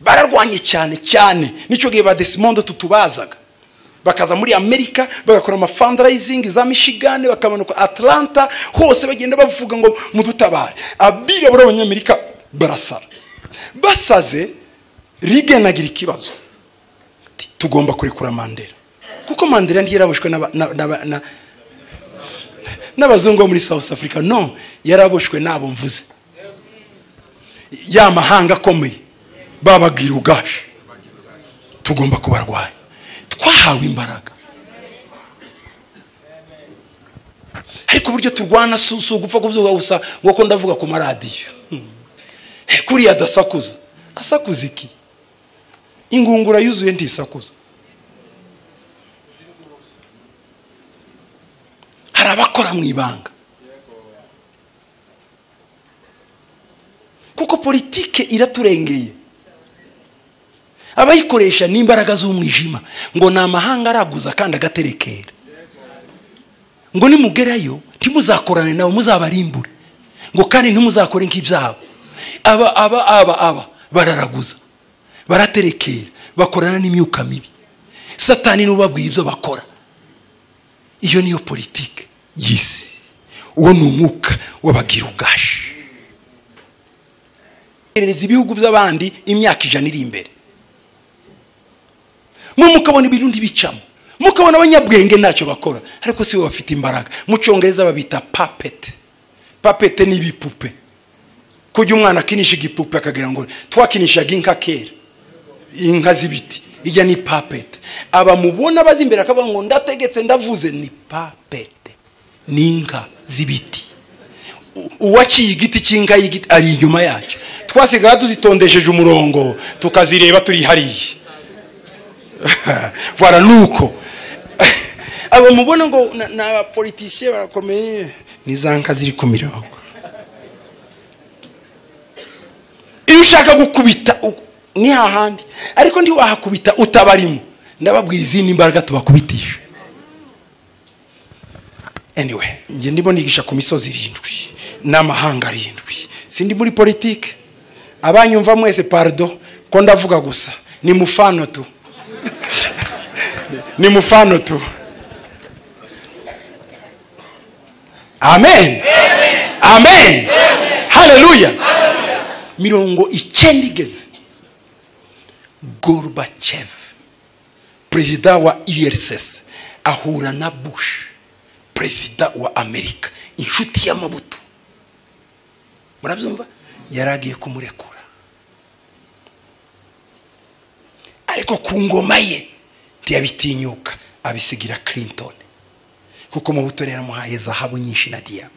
Bararwanye cyane cyane, nicyo gihe ba Desmond Tutu bazaga bakaza muri Amerika bagakora ama fundraising za Michigan, bakamanuka Atlanta hose bagenda bavuga ngo mudutabare. Abirabura b'Abanyamerika barasara, basaze. Reagan agira ikibazo, tugomba kurekura Mandela, kuko Mandela ntiyaraboshwe n'abazungu muri South Africa, no, yaraboshwe nabo mvuze ya mahanga akomeye babagira ugashi. Tugomba kubarwanya, twahawe imbaraga. Ariko uburyo turwana si ugupfa kubyuka gusa ngo ko ndavuga ku maradiyo. Kuriya adasakuza, asakuza iki? Ingungura yuzuye ntisakuza. Hari abakora mu ibanga, kuko politike iraturengeye. Abayikoresha n'imbaraga z'umwijima, ngo ni amahanga araguza kandi agaterekera, ngo nimugerayo ntimuzakorane nabo, muzabarimbure, ngo kandi ntimuzakore nk'ibyabo. Aba aba aba aba bararaguza, baraterekera, bakorana n'imyuka mibi. Satani n'ubabwiye ibyo bakora. Iyo niyo politike y'isi. Uwo ni umwuka w'abagirugashi. Ereza ibihugu by'abandi imyaka 100 iri imbere. Mukabona ibintu ntibicamo, mukabona abanyabwenge ntacyo bakora, ariko si bo bafite imbaraga. Mu cyongereza babita puppet. Puppet ni ibipupe. Kujya umwana akinisha igipupe akagira ngo twakinishaga inka kera, inka z'ibiti, ijya ni puppet. Abamubona bazi imbere akavuga ngo ndategetse ndavuze, ni puppet, ni inka z'ibiti. Uwaciye igiti cy'inka y'igiti ari inyuma yacyo. Twasigaye tuzitondesheje umurongo tukazireba turi hariya. Voilà nuko abo mubona ngo na politiciens barakomeye, ni za nka ziri ku mirongo. Iyo ushaka gukubita ni hahandi, ariko ndi wahakubita utabarimo. Ndababwira izindi imbaraga tubakubitisha. Anyway, nge ndimo nigisha ku misozi 7 n'amahanga 7. Sindi muri politique. Abanyumva mwese pardon ko ndavuga gusa, ni mufano tu. Ni mufano tu. Amen. Amen. Hallelujah. 90 igeze, Gorbachev, perezida wa URSS, ahura na Bush, perezida wa Amerika, inshuti ya Mobutu. Murabyumva? Yaragiye kumurekura, ariko ku ngoma ye ntiyabitinyuka, abisigira Clinton, kuko Mobutu yari yaramuhaye zahabu nyinshi na diyama.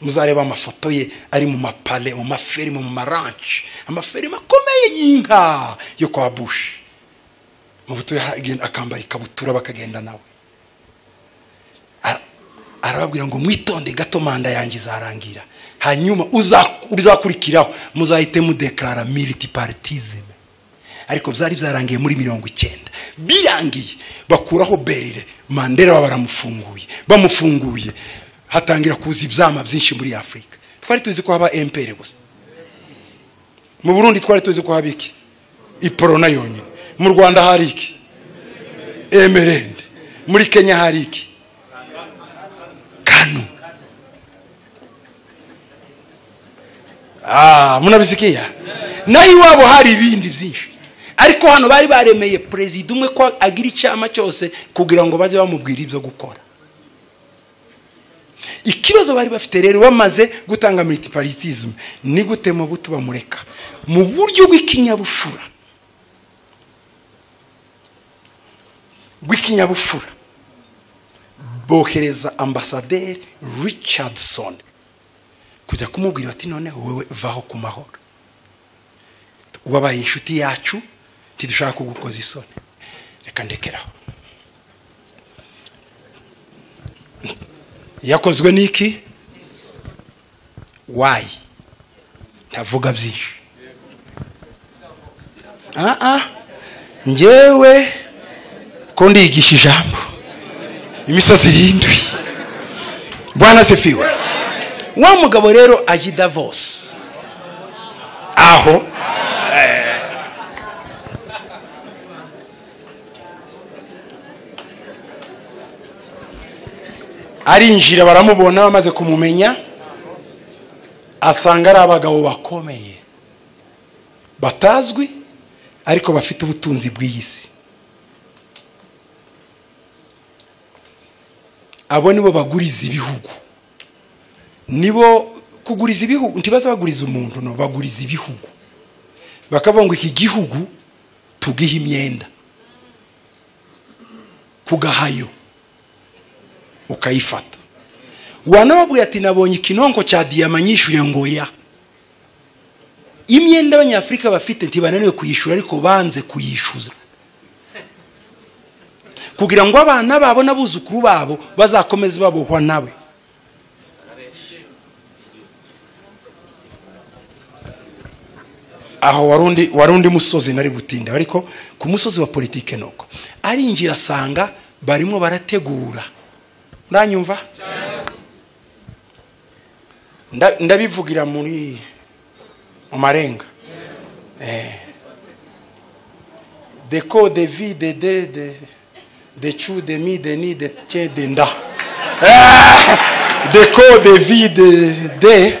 Muzareba amafoto ye ari mu mapale, mu maferime, mu maranch, amaferime akomeye y'inka yo kwa Bush. Mobutu akambara ikabutura bakagenda nawe. Arababwira ngo mwitonde gato, manda yanjye izarangira, hanyuma uzakurikiraho muzahite mudeklara multipartism. Ariko byari byarangiye muri 90. Birangiye bakuraho Berire, Mandela baramufunguye, bamufunguye hatangira kuza ibyama byinshi muri Afrika. Twari tuzi ko haba MPR gusa. Mu Burundi twari tuzi ko haba iki? Iporona yonyine. Mu Rwanda hari iki? MRND. Muri Kenya hari iki? Kanu. Munabisikia? Na iwabo hari ibindi byinshi. Ariko hano bari baremeye president umwe ko agira icyama cyose kugira ngo baje bamubwira ibyo gukora. Ikibazo bari bafite rero bamaze gutanga multipartism, ni gute Mobutu bamureka mu buryo bw'ikinyabufura. Bw'ikinyabufura bohereza ambassadeur Richardson kujya kumubwira ati noneho wewe vaho ku mahoro, wabaye inshuti yacu, ntidushaka kugukoza isoni, reka ndekeraho. Yakozwe niki? Why? Ntavuga byinshi. Njyewe ko ndigisha ijambo imisozi 7. Bwana sifiwe. Wa mugabo rero aji Davos. Aho arinjira baramubona, bamaze kumumenya asanga ari abagabo bakomeye batazwi ariko bafite ubutunzi bw'isi. Abo nibo baguriza ibihugu. Nibo kuguriza ibihugu, ntibaza baguriza umuntu, no baguriza ibihugu. Bakavuga ngo iki gihugu tugihe imyenda kugahayo, ukayifata. Wanababwiye ati nabonye ikinonko cya diyama nyishyure ngo ya. Imyenda abanyafrika bafite ntibananiwe kuyishura, ariko banze kuyishuza kugira ngo abana babo n'abuzukuru babo bazakomeze babohwa nawe. Aho warundi musozi nari gutinda, ariko ku musozi wa politike nuko arinjira asanga barimo barategura. Muranyumva? Ndabivugira muri mu marenga. Deco de vie de de de De chu de mi de ni de che de nda. De ko de vi de de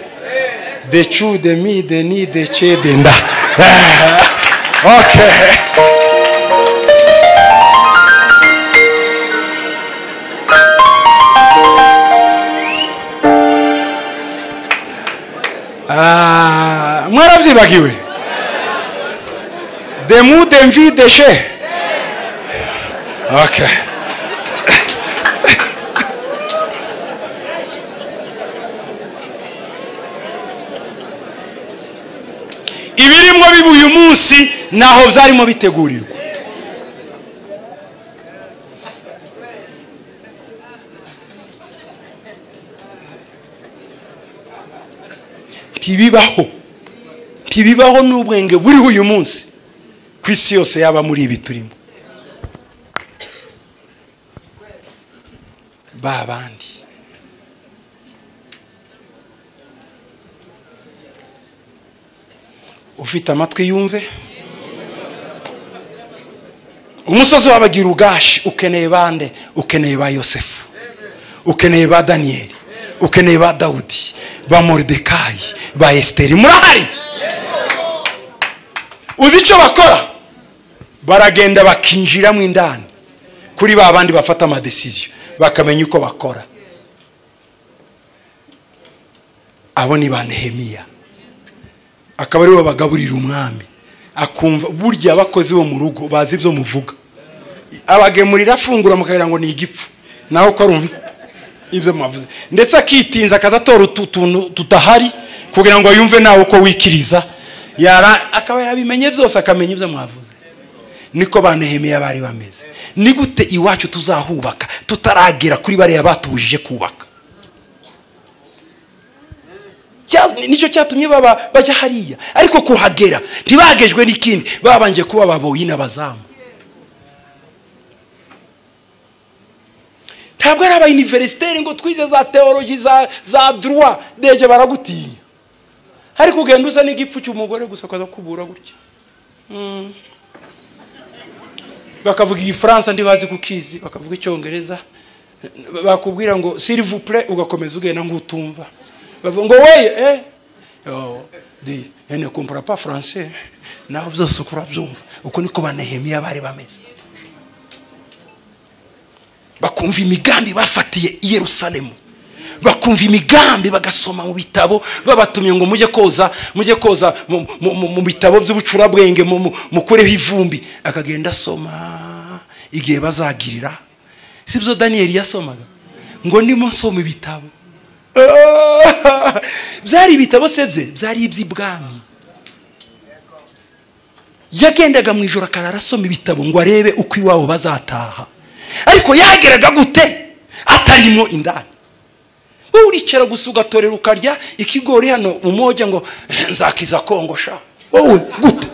de chu de mi de ni de che de nda. Okay. Mwarabyibagiwe de mu de mvi de she. Okay. Ibirimo biba uyu munsi naho byarimo bitegurirwa. Ntibibaho. Ntibibaho n'ubwenge buriho uyu munsi ku isi yose yaba muri ibi turimo. Ba bandi ufite amatwi yumve. Umusozi w'abagira ugashi ukeneye bande? Ukeneye ba Yosefu, ukeneye ba Danieli, ukeneye ba Dawudi, ba Moridekayi, ba Esiteri. Murahari? Uzi icyo bakora? Baragenda bakinjira mu indani kuri ba bandi bafata amadecision, bakamenya uko bakora. Abo ni ba Nehemiya, akaba aribo bagaburira umwami, akumva burya abakozi bo mu rugo bazi ibyo muvuga, abagemurira afungura mukagira ngo ni igipfu, naho ko arumva ibyo mwavuze, ndetse akitinza akaza atora utuntu tutahari kugira ngo yumve nawe uko wikiriza, yara akaba yabimenye byose, akamenya ibyo mwavuze. Niko ba Nehemiya bari bameze. Ni gute iwacu tuzahubaka tutaragera kuri bariya batubujije kubaka? Nicyo cyatumye baba bajya hariya, ariko kuhagera ntibagejwe n'ikindi, babanje kuba baboyi n'abazamu. Ntabwo ari aba universitaire ngo twize za theology za droit, deje baragutinya. Ariko ugenda usa n'igipfu cy'umugore gusa ukaza kubura gutya. Bakavuga igifaransa ndibazi kukizi, bakavuga icyongereza, bakubwira ngo s'il vous plaît, ugakomeza ugenda ngutumva. Bavuga ngo weye di ne comprend pas français, naho byose ukurabyumva. Uko niko ba Nehemiya bari bameze. Bakumva imigambi bafatiye i Yerusalemu, bakumva imigambi bagasoma mu bitabo, babatumye ngo mujye koza, mujye koza mu bitabo by'ubucurabwenge, mukureho ivumbi, akagenda asoma igihe bazagirira. Sibyo Daniel yasomaga ngo ndimo nsoma ibitabo. Byari ibitabo se bye, byari iby'ibwami. Yagendaga mu ijoro akarara asoma ibitabo ngo arebe uko iwabo bazataha. Ariko yageraga gute atarimo indani? Wowe uricara gusa ugatorera ukarya ikigori hano umoja ngo nzakiza kongosha. Wowe gute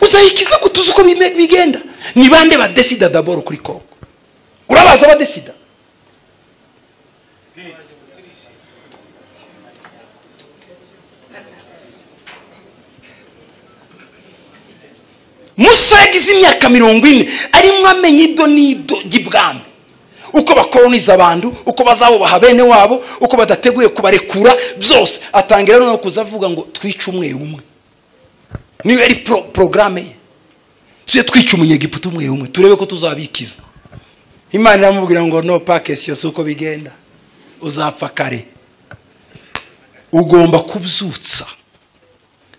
uzayikiza gute? Uzi uko bigenda? Ni bande badesida d'abord kuri Kongo? Urabaza badesida? Musa yagize imyaka 40 arimo amenya ido n'ido ry'ibwami, uko bakoloniza abantu, uko bazabubaha bene wabo, uko badateguye kubarekura byose. Atangira no kuzavuga ngo twice umwe umwe. Niyo yari programme ye, tujye twica umunyegiputa umwe umwe turebe ko tuzabikiza. Imana iramubwira ngo no pakesi yose uko bigenda uzapfa kare. Ugomba kubyutsa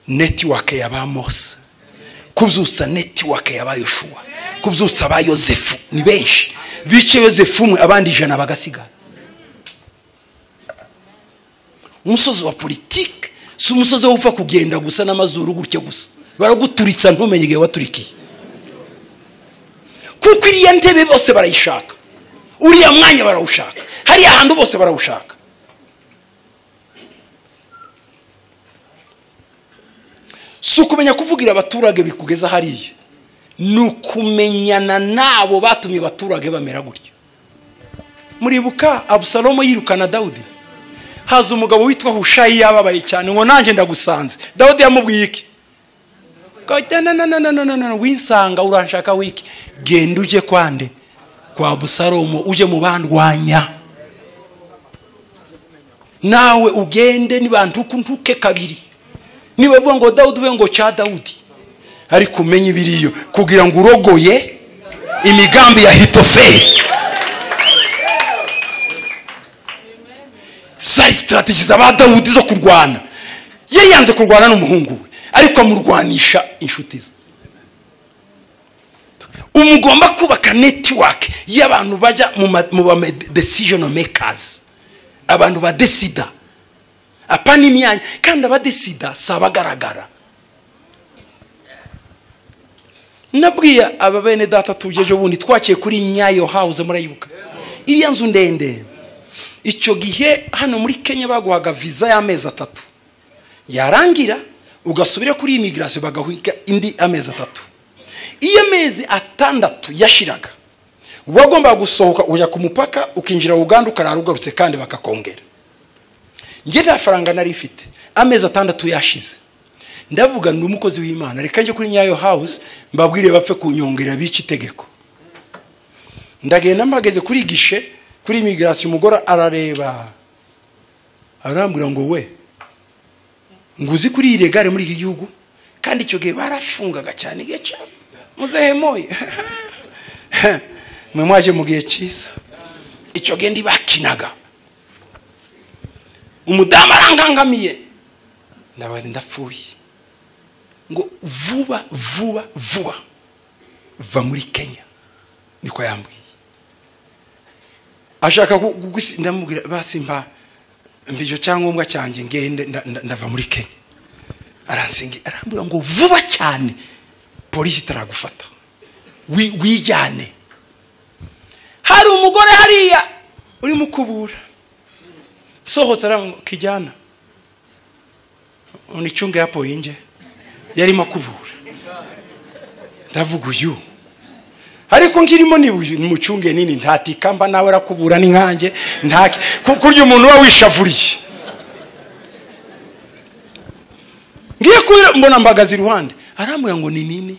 network ya ba Mose, kubyutsa network ya ba Yoshua, kubyutsa ba Yosefu. Ni benshi bice Yosefu umwe, abandi 100 bagasigara. Umusozi wa politique si umusozi wo upfa kugenda gusa n'amazuru gutya gusa, baraguturitsa ntumenye igihe waturikiye. Kuko iriya ntebe bose barayishaka, uriya mwanya barawushaka, hariya hantu bose barawushaka. Si ukumenya kuvugira abaturage bikugeza hariya, ni ukumenyana nabo batumye abaturage bamera gutyo. Muribuka Abusalomo yirukana Dawudi, haza umugabo witwa Hushayi yababaye cyane ngo nanjye ndagusanze. Dawudi yamubwiye iki? Winsanga uranshaka wiki, genda ujye kwande Kwa Abusalomu uje mu bandwanya. Nawe ugende nibantukuntuke kabiri. Niba vuga ngo Daudi uvuge ngo cha Daudi. Ariko umenye ibiriyo kugira ngo urogoye imigambi ya Hitofeli. Zari strategies za Daudi zo kurwana. Yari yanze kurwana n'umuhungu we, ariko amurwanisha inshuti ze. Umugomba kubaka network y'abantu bajya mu ba decision makers. Abantu ba decida. Apana imyanya, kandi abadesida sabagaragara. Nabwiye aba bene data tujeje bundi twaciye kuri Nyayo House murayibuka. Iriya nzu ndende. Icyo gihe hano muri Kenya baguhaga visa y'amezi 3. Yarangira ugasubira kuri immigration bagahuka indi amezi 3. Iyo amezi 6 yashiraga wagomba gusohoka uja ku mupaka ukinjira Uganda ukarara ugarutse kandi bakakongera. Nge nta faranga nari mfite, amezi 6 yashize. Ndavuga ndi umukozi w'Imana, reka nje kuri Nyayo House mbabwire bapfe kunyongera bici itegeko. Ndagenda mpageze kuri gishe kuri immigration, umugore arareba arambwira ngo we nguzi kuri iregare muri iki gihugu, kandi icyo gihe barafungaga cyane igihe cyane muzehe moye mwe mwaje mu gihe cyiza. Icyo gihe ndibakinaga umudamu arangangamiye ndabari ndapfuye ngo vuba vuba vuba va muri Kenya, niko yambwiye. Ashaka ndamubwira basi mba mbijo cyangombwa cyanjye ngende ndava muri Kenya. Aransingi arambwira ngo vuba cyane polisi itaragufata wijyane. Hari umugore hariya uri mukubura sohotse arambwira kijana unichunge hapo inje, yari makubura. Ndavuga uyu ariko nkirimo ni mucunge nini ntatikamba nawe arakubura ni nkanjye ntake kurya umuntu wa wishavuriye. Ngiye kubira mbona mbagaza iruhande arambwira ngo ni nini.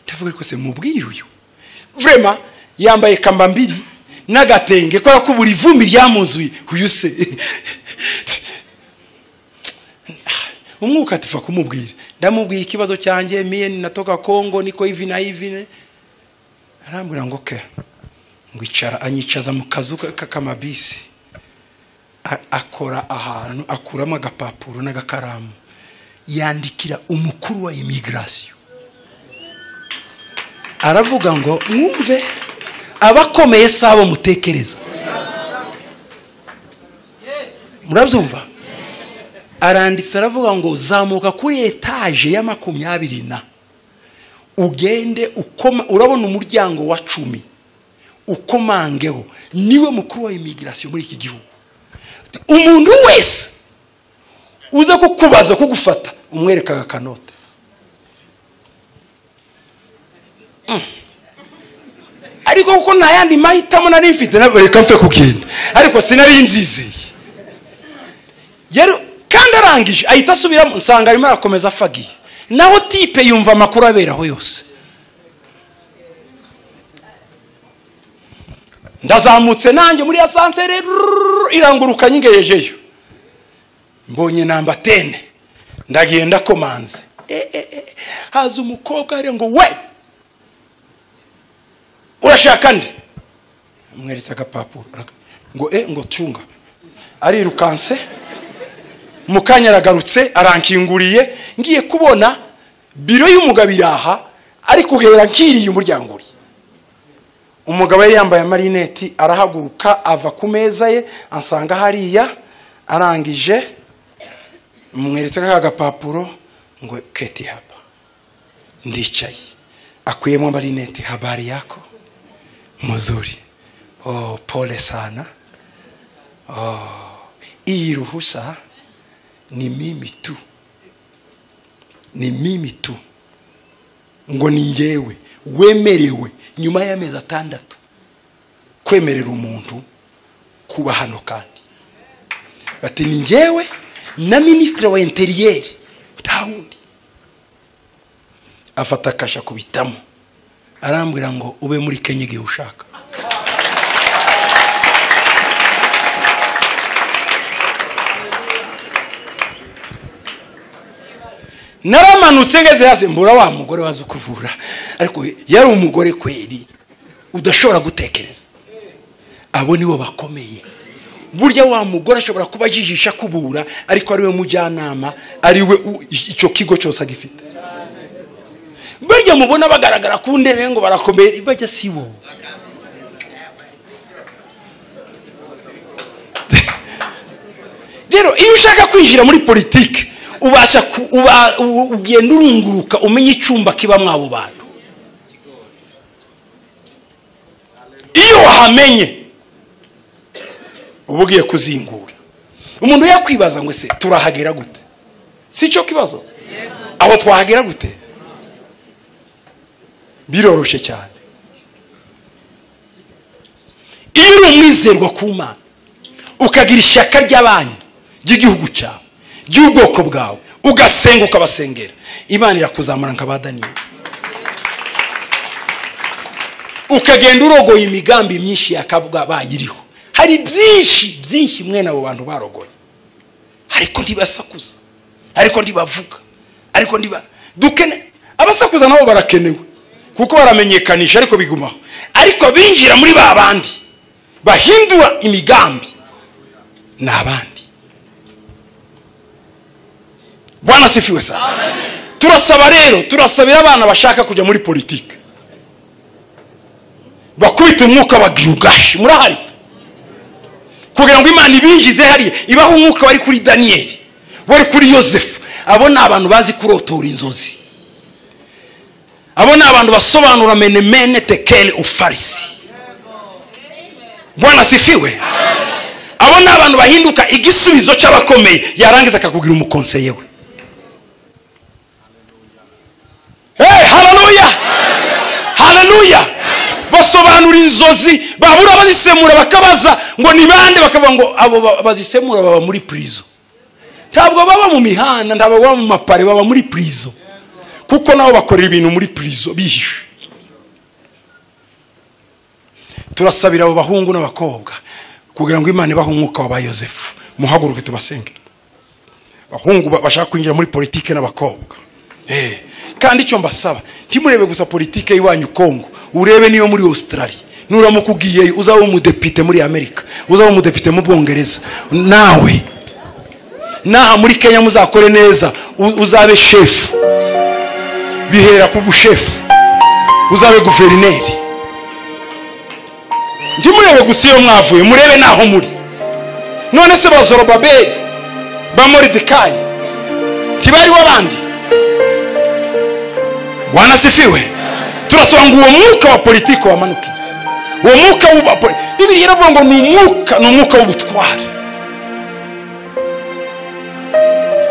Ndavuga ko se mubwira uyu vraiment yambaye kamba mbiri n'agatenge ko yakubura ivumbi ryamuzuye uyu se umwuka atifa kumubwira. Ndamubwiye ikibazo cyanjye, mie ninatoka Kongo niko hivi na hivi. Arambwira ngo ke ngwicara, anyicaza mu kazu k'akamabisi, akora ahantu akuramo agapapuro n'agakaramu yandikira umukuru wa immigration. Aravuga ngo mwumve abakomeye sabo mutekereza. Murabyumva? Aranditse aravuga ngo zamuka kuri etage ya 20 ugende ukoma, urabona umuryango wa 10 ukomangeho, niwe mukuru wa immigration muri iki gihugu. Umuntu wese uza kukubaza kugufata umwereka akanote. Ariko kuko nta yandi mahitamo nari mfite reka mfe kugenda, ariko sinari mbyizeye. Yari kandi arangije ahita asubiramo nsanga arimo arakomeza afagiye. Naho tipe yumva amakuru aberaho yose. Ndazamutse nanjye muri asansere iranguruka nyingejeyo, mbonye namba 10 ndagiye ndakomanze. Haza umukobwa ari ngo we urashaka nde? Amweretse agapapuro ngo ngo tunga. Arirukanse mukanya aragarutse arankinguriye, ngiye kubona biro y'umugabo iraha ariko uhera nkiriye umuryango uri. Umugabo yari yambaye amarineti arahaguruka ava ku meza ye ansanga hariya, arangije mweretse ka gapapuro ngo keti hapa. Ndicaye akuyemo amarineti, habari yako mzuri, oh pole sana, oh hii ruhusa ni mimi tu, ni mimi tu, ngo ni ngewe wemerewe nyuma y'amezi 6 kwemerera umuntu kuba hano. Kandi bati ni ngewe na ministre wa interieur ntawundi. Afata kasha kubitamo arambwira ngo ube muri Kenya igihe ushaka. Naramanutse ngeze hasi mbura wa mugore waza ukuvura, ariko yari umugore kweri udashobora gutekereza. Abo nibo bakomeye. Burya wa mugore ashobora kuba ajijisha kubura, ariko ari we mujyanama, ari we icyo kigo cyose agifite. Burya mubona bagaragara ku ndebe ngo barakomeye, bajya sibo. Rero iyo ushaka kwinjira muri politiki, ubasha ugenda urunguruka umenye icyumba kibamwo abo bantu. Iyo wahamenye uba ugiye kuzingura. Umuntu yakwibaza ngo se turahagera gute? Si cyo kibazo? Aho twahagera gute? Biroroshe cyane. Iyo uri umwizerwa ku Mana, ukagira ishyaka ry'abanyu, ry'igihugu cyawe, ry'ubwoko bwawe, ugasenga ukabasengera, Imana irakuzamura nka ba Daniyeli. Ukagenda urogoye imigambi myinshi yakabwa bayiriho. Hari byinshi byinshi mwene abo bantu barogoye, ariko ntibasakuza, ariko ntibavuga, ariko ntiba dukene. Abasakuza nabo barakenewe kuko baramenyekanisha, ariko bigumaho. Ariko binjira muri ba bandi bahindura imigambi ni abandi. Bwana sifiwe sana. Turasaba rero, turasabira abana bashaka kujya muri politiki bakubita umwuka wa Gilgashi. Murahari kugira ngo Imana ibinjize hariya, ibaho umwuka wari kuri Daniyeli, wari kuri Yosefu. Abo ni abantu bazi kurotora inzozi, abo ni abantu basobanura menemene tekele ufarisi. Bwana sifiwe. Abo ni abantu bahinduka igisubizo cy'abakomeye, yarangiza akakugira umukonseye we. Hey, haleluya, haleluya. Basobanura inzozi, babura bazisemura bakabaza ngo ni bande, bakavuga ngo abo bazisemura baba muri prison. Ntabwo baba mu mihanda, ntabwo baba mu mapare, baba muri prison. Kuko nabo bakorera ibintu muri prison bihishe. Turasabira abo bahungu n'abakobwa kugira ngo Imana ibahe umwuka wa Yosefu. Muhaguruke tubasenge. Abahungu bashaka kwinjira muri politike n'abakobwa. Kandi icyo mbasaba, ntimurebe gusa politike y'iwanyu Kongo, urebe niyo muri Australia. Nuramuka ugiyeyo uzaba umudepite muri Amerika, uzaba umudepite mu Bwongereza. Nawe naha muri Kenya muzakore neza, uzabe chef. Bihera ku bushefu, uzabe guverineri. Ntimurebe gusa iyo mwavuye, murebe naho muri. None se ba Zorobabeli, ba Moridekayi ntibari wabandi? Bwana sifiwe. Turasaba ngo uwo mwuka wa politiki wamanuke. Uwo mwuka wa Bibiliya iravuga ngo ni umwuka w'ubutware.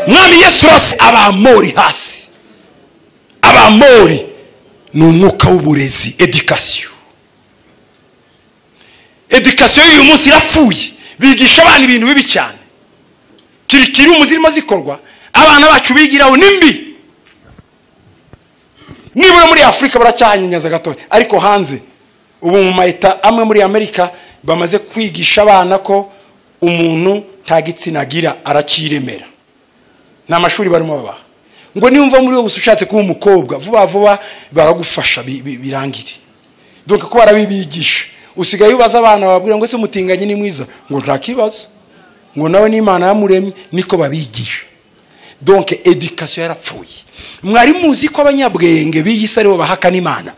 Mwami Yesu turase Abamori hasi. Abamori ni umwuka w'uburezi, education. Education y'uyu munsi irapfuye, bigisha abana ibintu bibi cyane. Kirikiri umuzirimo zikorwa, abana bacu bigiraho nimbi. Nibura muri Afrika baracyahanyanyaza gato, ariko hanze ubu mu maeta amwe muri Amerika bamaze kwigisha abana ko umuntu nta gitsina agira, arakiremera. Nta mashuri barimo babaha. Ngo niumva muri wo ushatse kuba umukobwa vuba vuba baragufasha birangire. Donc ko barabibigisha. Usigaye ubaza abana bababwira ngo se mutinganye ni mwiza, ngo nta kibazo, ngo nawe n'Imana yamuremye, niko babigisha. Donc education yarapfuye. Mwari muzi ko abanyabwenge biyisa aribo bahakana Imana?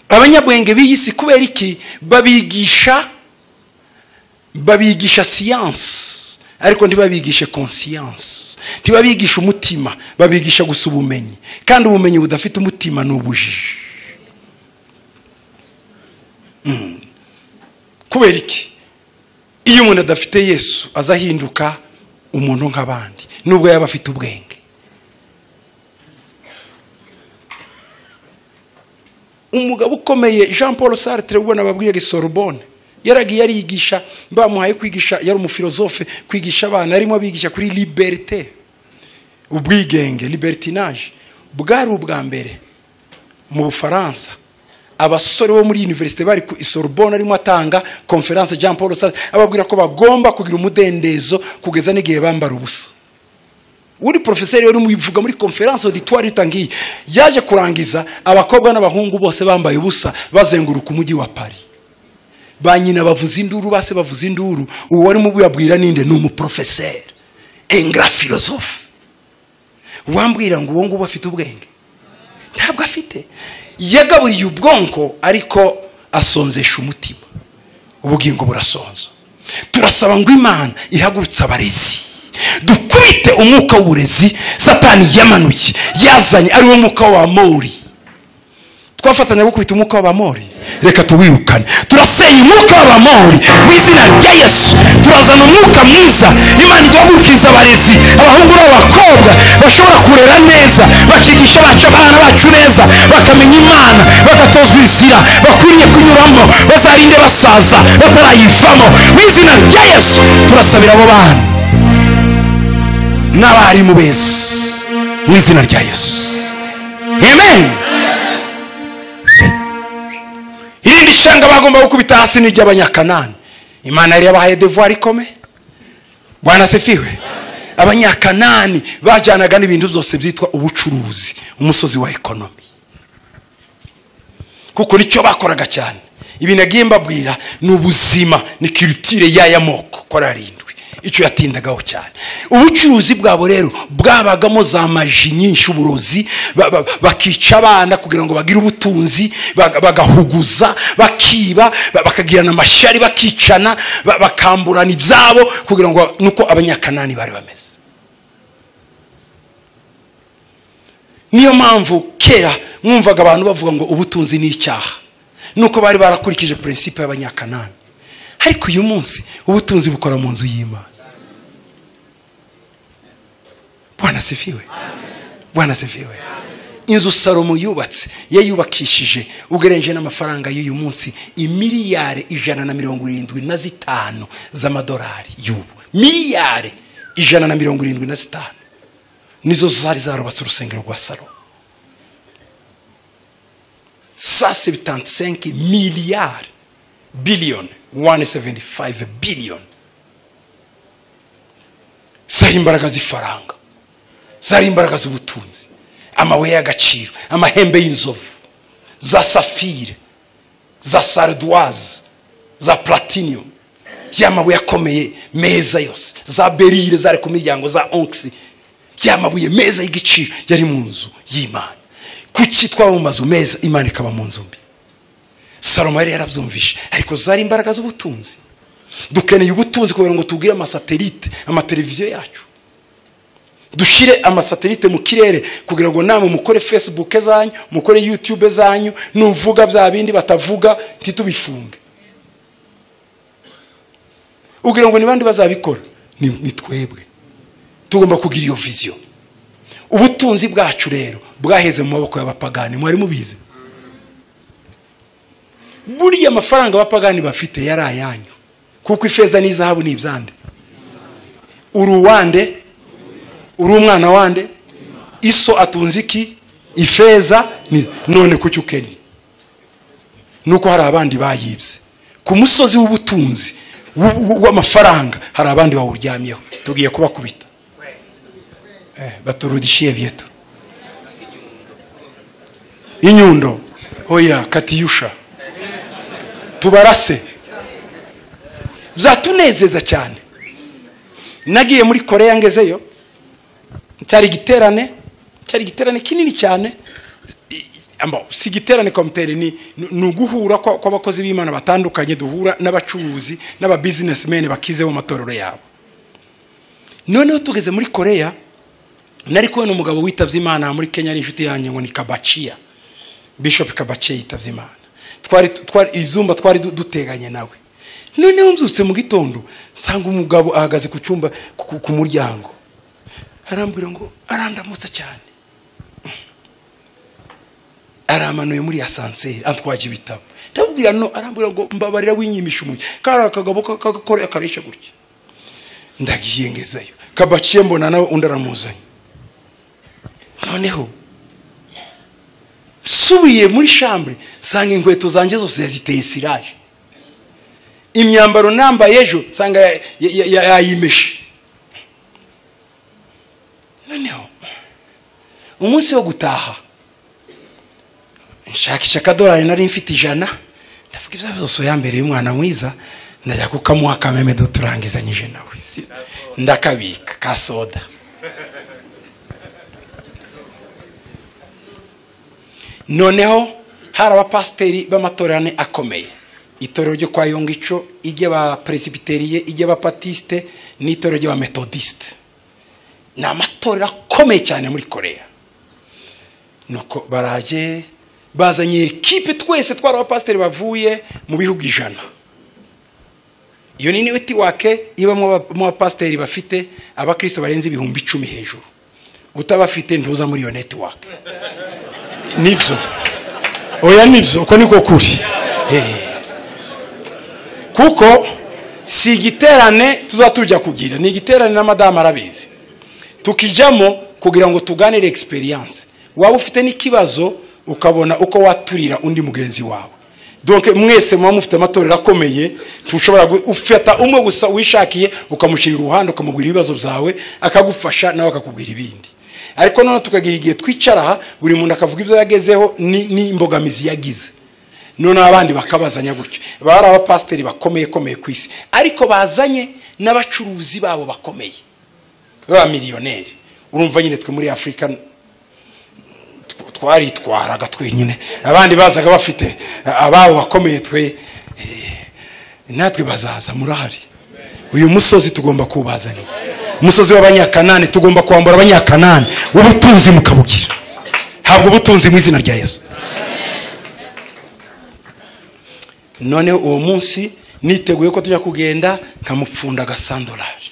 Abanyabwenge biyisi kubera iki? Babigisha science, ariko ntibabigishe conscience, ntibabigisha umutima, babigisha gusa ubumenyi. Kandi ubumenyi budafite umutima ni ubujiji. Kubera iki? Iyo umuntu adafite Yesu azahinduka umuntu nk'abandi, nubwo yaba afite ubwenge. Umugabo ukomeye Jean Paul Sartre, ubona babwiye Sorbonne, yaragiye arigisha, bamuhaye kwigisha, yari umufilosofe, kwigisha abana, arimo abigisha kuri liberté, ubwigenge, libertinage. Bwari ubwa mbere mu Bufaransa abasore bo muri université bari ku Sorbonne, arimo atanga conference Jean Paul Sartre, ababwira ko bagomba kugira umudendezo kugeza n'igihe bambara ubusa. Uri professeur yari mubivuga muri conference auditoire itangiye, yaje kurangiza abakobwa n'abahungu bose bambaye ubusa bazenguruka umujyi wa Paris. Ba nyina bavuza induru, base bavuza induru. Uwo wari mubiyabwira ninde? Ni umuprofesseur, un grand philosophe. Wambwira ngo uwo nguwo afite ubwenge? Ntabwo afite. Yagaburiye ubwonko ariko asonzesha umutima. Ubugingo burasonza. Turasaba ngo Imana ihagurutse abarezi, dukubite umwuka w'uburezi Satani yamanuye yazanye, ari wo mwuka wa Mori. Twafatanya gukubita umwuka w'Abamori, reka tuwirukane. Turasenya umwuka w'Abamori mu izina rya Yesu. Turazana umwuka mwiza. Imana iduhagurukiriza abarezi, abahungu n'abakobwa bashobora kurera neza, bakigisha bacu abana bacu neza, bakamenya Imana, bagatozwa inzira bakwiriye kunyuramo, bazarinde basaza batarayivamo. Mu izina rya Yesu turasabira abo bana n'abarimu beza mu izina rya Yesu. Amen. Irindi shanga bagomba gukubita hasi ni ry'Abanyakanani. Imana yari yabahaye devoir ikome. Bwana asifiwe. Abanyakanani bajyanaga n'ibintu byose byitwa ubucuruzi, umusozi wa economy, kuko nicyo bakoraga cyane. Ibi nagiye mbabwira ni ubuzima, ni culture y'aya moko ko arindwi, icyo yatindagaho cyane. Ubucuruzi bwabo rero bwabagamo za maji nyinshi, uburozi, bakica abana kugira ngo bagire ubutunzi, bagahuguza, bakiba, bakagirana amashyari, bakicana, bakamburana ibyabo kugira ngo, nuko Abanyakanani bari bameze. Niyo mpamvu kera mwumvaga abantu bavuga ngo ubutunzi ni icyaha, nuko bari barakurikije principe y'Abanyakanani. Ariko uyu munsi ubutunzi bukora mu nzu y'Imana. Bwana asifiwe. Bwana asifiwe. Inzu Salomo yubatse yayubakishije ugereranije n'amafaranga y'uyu munsi imiliyari 175 z'amadolari y'ubu. Miliyari 175 nizo zari zarubatse urusengero rwa Salomo. 175 miliyari, billion, 175 billion. Zari imbaraga z'ifaranga, zari imbaraga z'ubutunzi, amabuye y'agaciro, amahembe y'inzovu, za safire, za sardoise, za platinum, y'amabuye akomeye meza yose, za berire zari ku miryango, za onyx, y'amabuye meza y'igiciro yari mu nzu y'Imana. Kuki twaba mu mazu meza Imana ikaba mu nzu mbi? Salomo yari yarabyumvishe, ariko zari imbaraga z'ubutunzi. Dukeneye ubutunzi kugira ngo tugire amasatelite, amateleviziyo yacu. Dushire amasatelite mu kirere kugira ngo namwe mukore Facebook zanyu, mukore YouTube zanyu, nuvuga bya bindi batavuga ntitubifunge. Ugira ngo ni bandi bazabikora? Ni twebwe. Tugomba kugira iyo vision. Ubutunzi bwacu rero bwaheze mu maboko y'abapagani, mwari mubizi. Buriya amafaranga abapagani bafite yari ayanyu, kuko ifeza n'izahabu ni ibyande. Uruwande, uri umwana wande, iso atunze iki? Ifeza ni none kuki ukennye? Nuko hari abandi bayibye ku musozi w'ubutunzi w'amafaranga, hari abandi bawuryamyeho. Tugiye kubakubita, baturudishiye byetu inyundo, hoya katiyusha, tubarase. Byatunezeza cyane. Nagiye muri Korea ngezeyo, cyari igiterane kinini cyane. Si igiterane komtere, ni uguhura kw'abakozi b'Imana batandukanye, duhura n'abacuruzi n'aba businessmen bakize mu matorero yabo. Noneho tugeze muri Korea, nari kubona umugabo witabye Imana muri Kenya, ari inshuti yanjye ngo ni Kabachia, Bishop Kabachia yitabye Imana. Twari ibyumba twari duteganye nawe. Noneho mbyutse mu gitondo nsanga umugabo ahagaze ku cyumba ku muryango, arambwira ngo arandamutsa cyane, aramanuye muri asanseri antwaje ibitabo. Ndabwira no, arambwira ngo mbabarira winyimisha umugi, kari akagabo kagakora akaresha gutya. Ndagiye ngezeyo, Kabaciye mbona nawe undi aramuzanye. Noneho subiye muri chambre sanga inkweto zanjye zose yaziteye sirage, imyambaro nambaye ejo sanga yayimeshe. Noneho umunsi wo gutaha nshakisha akadolari nari mfite 100, ndavuga ibyo byose yambereye umwana mwiza, ndajya kukamuha kameme duturangizanyije nawe, ndakabika ka soda. Noneho hari abapasiteri b'amatorero akomeye, itorero ryo kwa Yongico, iry'abapresbiteriye, iry'abapatiste n'itorero ry'abametodiste. Ni amatorero akomeye cyane muri Korea. Nuko baraje bazanye ekipe, twese twari abapasiteri bavuye mu bihugu 100. Iyo ni network ibamo abapasiteri bafite abakristo barenze 10,000 hejuru. Utabafite ntuza muri iyo network. Nibyo. Oya nibyo, uko niko kuri. Kuko si igiterane tuzatujya kugira, ni igiterane na madame arabizi. Tukijamo kugira ngo tuganire experience. Waba ufite n'ikibazo ukabona uko waturira undi mugenzi wawe. Donc mwese muba mufite amatorero akomeye, tushobora ufata umwe gusa wishakiye ukamushyira uruhande ukamubwira ibibazo byawe akagufasha nawe akakubwira ibindi. Ariko none tukagira igihe twicara aha buri muntu akavuga ibyo yagezeho ni imbogamizi yagize. None abandi bakabazanya gutyo. Bari abapasiteri bakomeye komeye ku isi, ariko bazanye n'abacuruzi babo bakomeye baba miliyoneri. Urumva nyine twe muri Afrika twaritwaraga twenyine, abandi bazaga bafite ababo bakomeye, twe natwe bazaza murahari. Uyu musozi tugomba kubazanira, umusozi w'abanyakanani tugomba kwambura abanyakanani ubutunzi mukabugira. Habwo ubutunzi mu izina rya Yesu. None uwo munsi niteguye ko tujya kugenda nkamupfunda agasandolari.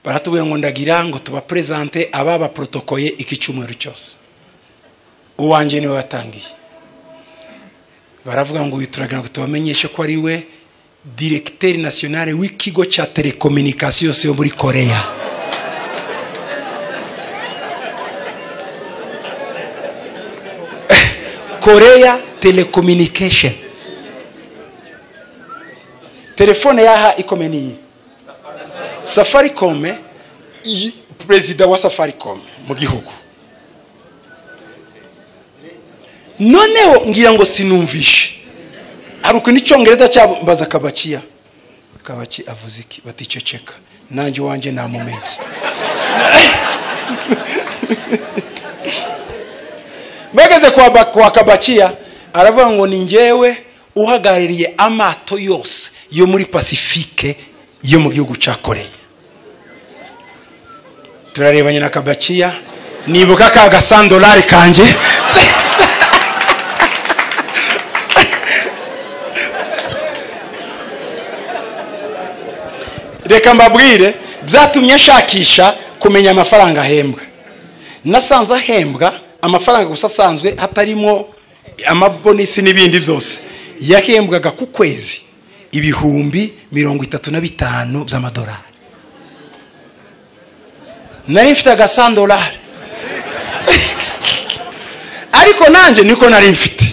Baratubwiye ngo ndagira ngo tubapresente ababa protokoye iki cyumweru cyose. Uwanje niwe watangiye. Baravuga ngo turagira ngo tubamenyeshe ko ari we directeur national w'ikigo cya telecommunication yose yo muri Korea. Korea Telecommunication. Telefone yaha ikomeye Safaricom, president wa Safaricom mu gihugu. Noneho ngira ngo sinumvishe. Aruko n'icyongereza cyabo mbaza Kabakiya. Kabaki avuze iki? Baticeceka. Nanjye wanje namumenye. Bageze kwa Kabakiya aravuga ngo ni njyewe uhagarariye amato yose yo muri Pacifique yo mu gihugu cya Korea. Turarebanye na Kabakiya, nibuka ka gasandolari kanje. Reka mbabwire byatumye nshakisha kumenya amafaranga ahembwa. Nasanze ahembwa amafaranga gusa asanzwe hatarimo amabonisi n'ibindi byose. Yahembwaga ku kwezi 35,000 by'amadolari. Nari mfite agasandolari. Ariko nanje niko nari mfite.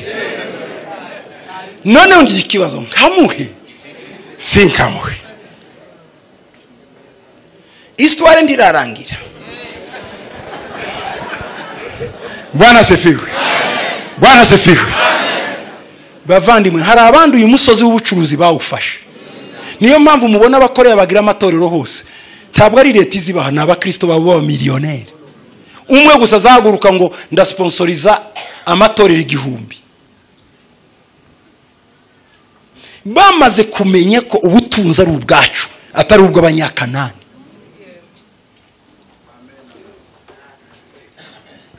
None ngira ikibazo nkamuhe sinkamuhe. Histoire ndirarangira. Bwana sifiwe. Bwana sifiwe. Bavandimwe, hari abandi uyu musozi w'ubucuruzi bawufashe. Niyo mpamvu mubona abakorera bagira amatorero hose. Ntabwo ari leta izibaha, ni abakristo babo baba miliyoneri. Umwe gusa azahaguruka ngo ndasponsoriza amatorero 1000. Bamaze kumenya ko ubutunzi ari ubwacu, atari ubw'abanyakanani.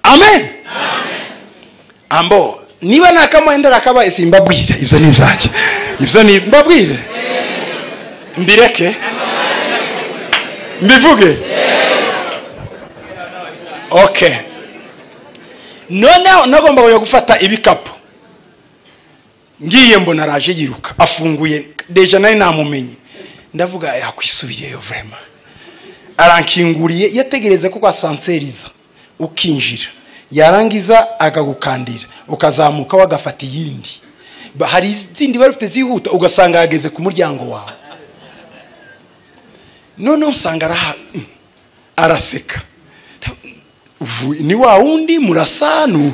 Amen. Ambo niba nakamuhendera akabaye simbabwira ibyo ni ibyanjye. Ibyo ni mbabwire. Mbireke. Mbivuge. Okay. Noneho nagomba kujya gufata ibikapu. Ngiye mbona araje yiruka afunguye deja nari namumenye. Ndavuga yakwisubiyeyo vraiment. Arankinguriye yategereza ko kwasanseriza ukinjira. Yarangiza akagukandira ukazamuka wagafata iyindi. Hari izindi bari ufite zihuta ugasanga yageze ku muryango wawe. None usanga araseka. Ni wa wundi murasanu.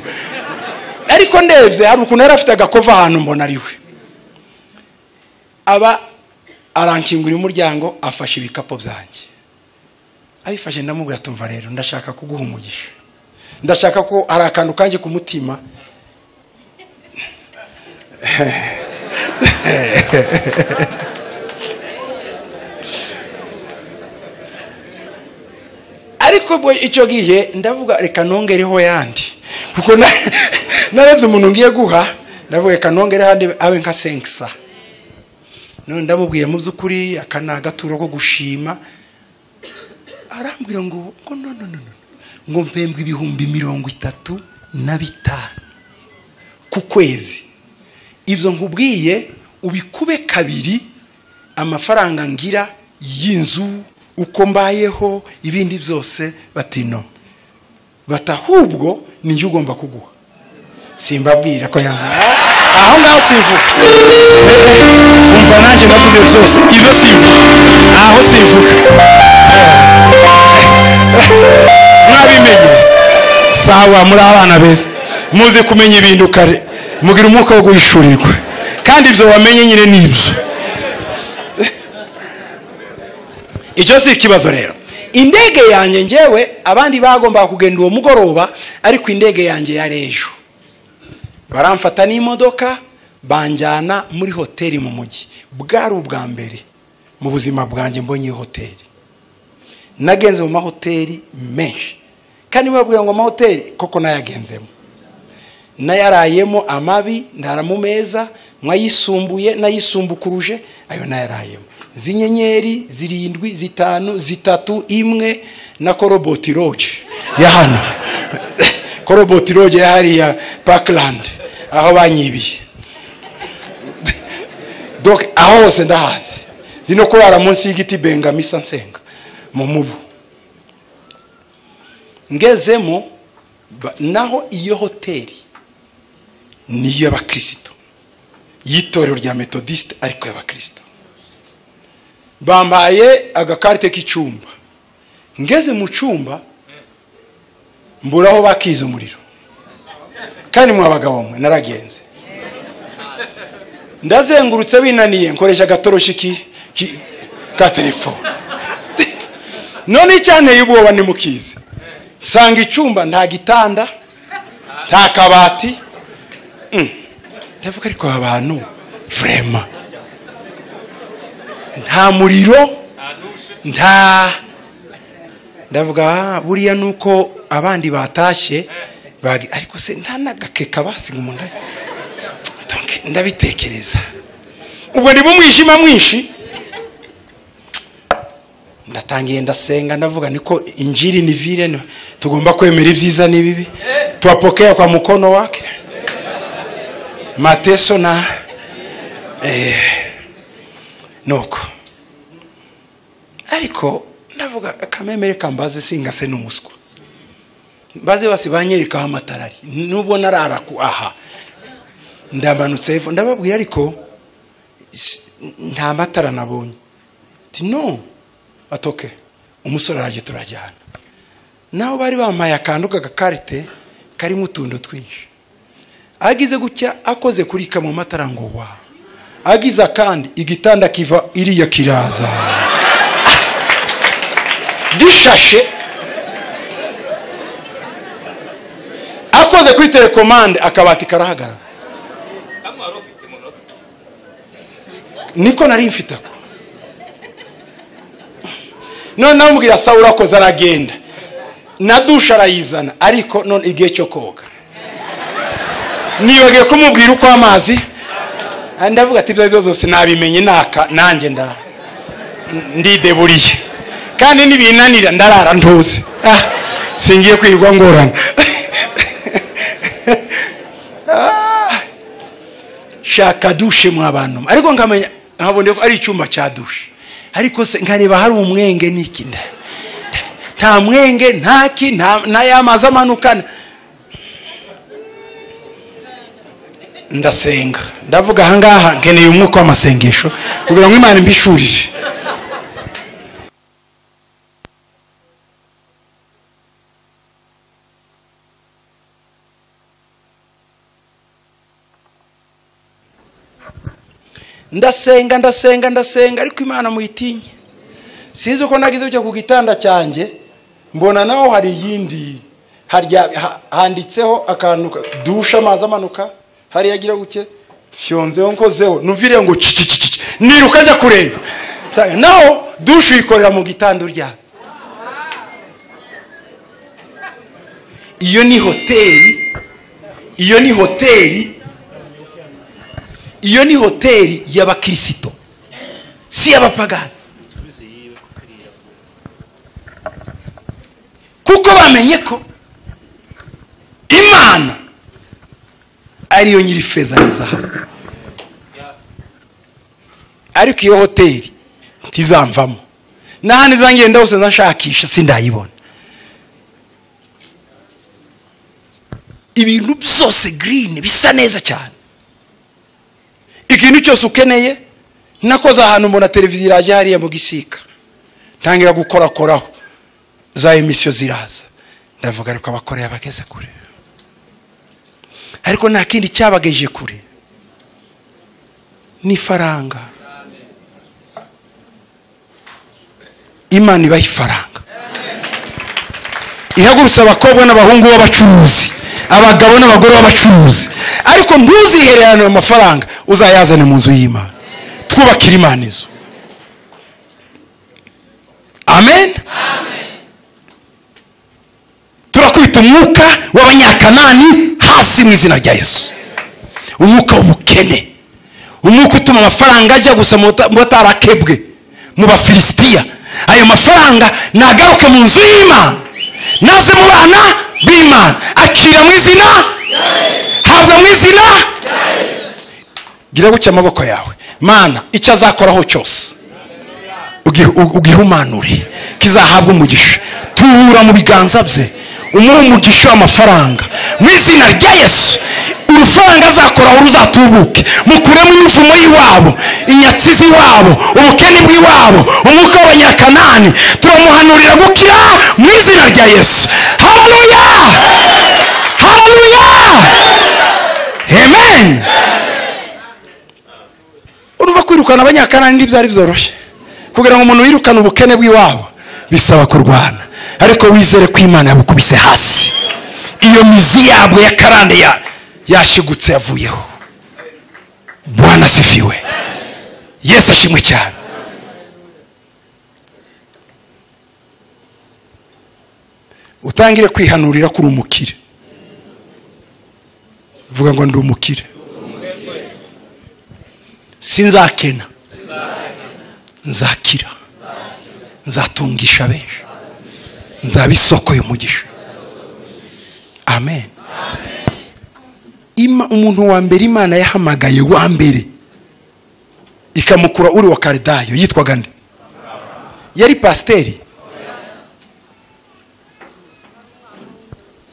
Ariko ndebye hari ukuntu yari afite agakova ahantu mbona ari we. Aba arankingura umuryango afashe ibikapo byanjye. Abifashe ndamubwira tumva rero ndashaka kuguha umugisha. Ndashaka ko hari akantu kanje ku mutima. Ariko bwo icyo gihe ndavuga reka nongereho yandi. Kuko narebye umuntu ngiye guha ndavuga reka nongereho andi abe nka 500. None ndamubwiye mu byukuri akana gaturo ko gushima. Arambwira ngo no no no ngo mpembwe 35,000 ku kwezi. Ibyo nkubwiye ubikube kabiri amafaranga ngira y'inzu uko mbayeho ibindi byose batino batahubwo ninjye ugomba kuguha. Simbabwira ko yanga aho ngaho simvuga. Umva nanjye navuze byose ibyo simvuga aho simvuga. Mwabimenye sawa muri abana beza muze kumenya ibintu kare mugira umwuka wo guhishurirwa kandi ibyo wamenye nyine nibyo. Icyo si ikibazo rero. Indege yanjye ngewe abandi bagomba kugenda uwo mugoroba ariko indege yanjye yarejo. Baramfata n'imodoka banjyana muri hoteli mu mujyi. Bwari ubwa mbere mu buzima bwanjye mbonye hoteli. Nagenze mu mahoteli menshi. Kandi babwira ngo amahoteli koko nayagenzemo. Nayarayemo amabi ndara mu meza mwayisumbuye nayisumbukuruje ayo nayarayemo. Zinyenyeri 7 5 3 1 na Koroboti Lodge ya hano. Koroboti Lodge ya hariya Parkland aho banyibiye. Donc aho hose ndahazi. Zino kurara munsi y'igiti bengamisa nsenga mu mubu. Ngezemo naho iyo hoteli ni y'abakristo. Yitorero rya Methodiste ariko y'abakristo. Bambaye agakarte k'icyumba. Ngeze mu cyumba mburaho bakiza umuriro. Kandi mwa bagabo mwe naragenze. Ndazengurutse binaniye nkoresha agatoroshi ka telefone. None cyane y'ubwoba ni mukize. Sanga icyumba nta gitanda nta kabati. Ndavuga ariko abantu vraiment nta muriro nta. Ndavuga buriya nuko abandi batashye ariko se nta nagakeka basiga umuntu. Donc ndabitekereza. Ubwo ndi mumwijima mwinshi. Ndatangiye ndasenga ndavuga niko injiri ni vile tugomba kwemera ibyiza n'ibibi. Tuwapokea kwa mkono wake. Mateso na nuko. Ariko ndavuga kamemere kambaze singase n'umuswa. Mbaze basi banyereka amatarari nubwo narara ku aha. Ndamanutse hepfo ndababwira ariko nta matara nabonye. Ati no atoke umusore araje turajyana. Naho bari bamaye akantu k'agakarite karimo utuntu twinshi. Agize gutya akoze kuri kamwe matara ngo wa. Agiza kandi igitanda kiva iriya kiraza. Gishashe. Akoze kuri telekomande akabati karahagara. Niko nari mfite ako. None namubwira Sawuli akoze aragenda. Na dusha arayizana ariko none igihe cyo koga. Nibagiye kumubwira uko amazi ndavuga ati ibyo byose nabimenye naka nanjye ndideburiye. Kandi nibinanira ndarara ntuze. Singiye kwirwa ngorana. Shaka dushe mu abantu. Ariko nkamenya nkabone ko ari icyumba cya dushe. Ariko se nkareba hari umwenge niki nta mwenge ntaki nta yamazi amanukana. Ndasenga ndavuga ahangaha nkeneye umwuka w'amasengesho kugira ngo Imana imbishurire. Ndasenga ndasenga ndasenga, ariko Imana muyitinye. Sinzi uko nagize cyo ku gitanda cyanjye, mbona naho hari yindi handitseho akantu dusha amazi amanuka, hari yagira guke fyonzeho nkozeho numvire ngo cici niruka njya kureba. Naho dusha uyikorera mu gitanda urya. Iyo ni hoteli, iyo ni hoteli, iyo ni hoteli y'abakirisito, si y'abapagani. Kuko bamenye ko Imana ariyo nyiri feza n'izahabu. Ariko iyo hoteli ntizamvamo, n'ahandi zangenda hose nzashakisha sindayibona. Ibintu byose green bisa neza cyane, ikintu cyose ukeneye. Nakoze ahantu mbona televiziyo iraje hariya mu gisika, ntangira gukorakoraho za emission ziraza, ndavuga ariko abakoreya bageze kure. Ariko nta kindi cyabageje kure ni faranga. Imana ibaha ifaranga, ihagurutse abakobwa n'abahungu b'abacuruzi, abagabo n'abagore b'abacuruzi. Ariko ntuzihererane ayo mafaranga, uzayazane mu nzu y'Imana, twubakire Imana inzu. Amen. Turakubita umwuka w'abanyakanani hasi mu izina rya Yesu. Umwuka w'ubukene, umwuka utuma amafaranga ajya gusa mu batarakebwe, mu Bafilisitiya. Ayo mafaranga nagaruke mu nzu y'Imana, naze mu bana b'Imana, akira mu izina, habwa mu izina. Gira gucya amaboko yawe, Mana icyo azakoraho cyose ugihumanure, kizahabwa umugisha. Tubura mu biganza bye, umuhe umugisha w'amafaranga mu izina rya Yesu. Urufaranga azakoraho ruzatubuke, mukuremo imivumo y'iwabo, inyatsi z'iwabo, ubukene bw'iwabo, umwuka w'abanyakanani. Turamuhanurira gukira mu izina rya Yesu. Haleluya, haleluya, amen. Urumva kwirukana abanyakanani ntibyari byoroshye. Kugira ngo umuntu wirukane ubukene bw'iwabo bisaba kurwana, ariko wizere ko Imana yabukubise hasi. Iyo mizi yabwo ya karande yashigutse yavuyeho. Bwana sifiwe, Yesu ashimwe cyane. Utangire kwihanurira kuri umukire, vuga ngo ndi umukire, sinzakena, nzakira, nzatungisha benshi, nzaba isoko y'umugisha. Amen. Umuntu wa mbere Imana yahamagaye wa mbere ikamukura uri wa Kaldayo yitwaga nde? Yari pasiteri?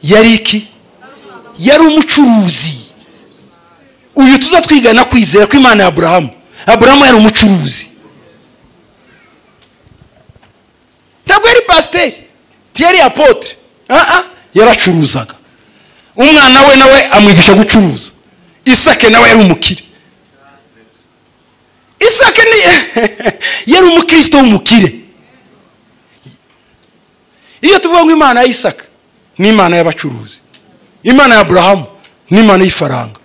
Yari iki? Yari umucuruzi. Uyu tuzatwigana kwizera ko Imana ya Abrahamu, Abrahamu yari umucuruzi. Ntabwo yari pasiteri, yari apotre, yaracuruzaga. Umwana we nawe amwigisha gucuruza. Isake nawe yari umukire. Isake ni yari umukristo w'umukire. Iyo tuvuga ngo Imana ya Isaka ni Imana y'abacuruzi, Imana ya Abrahamu ni Imana y'ifaranga.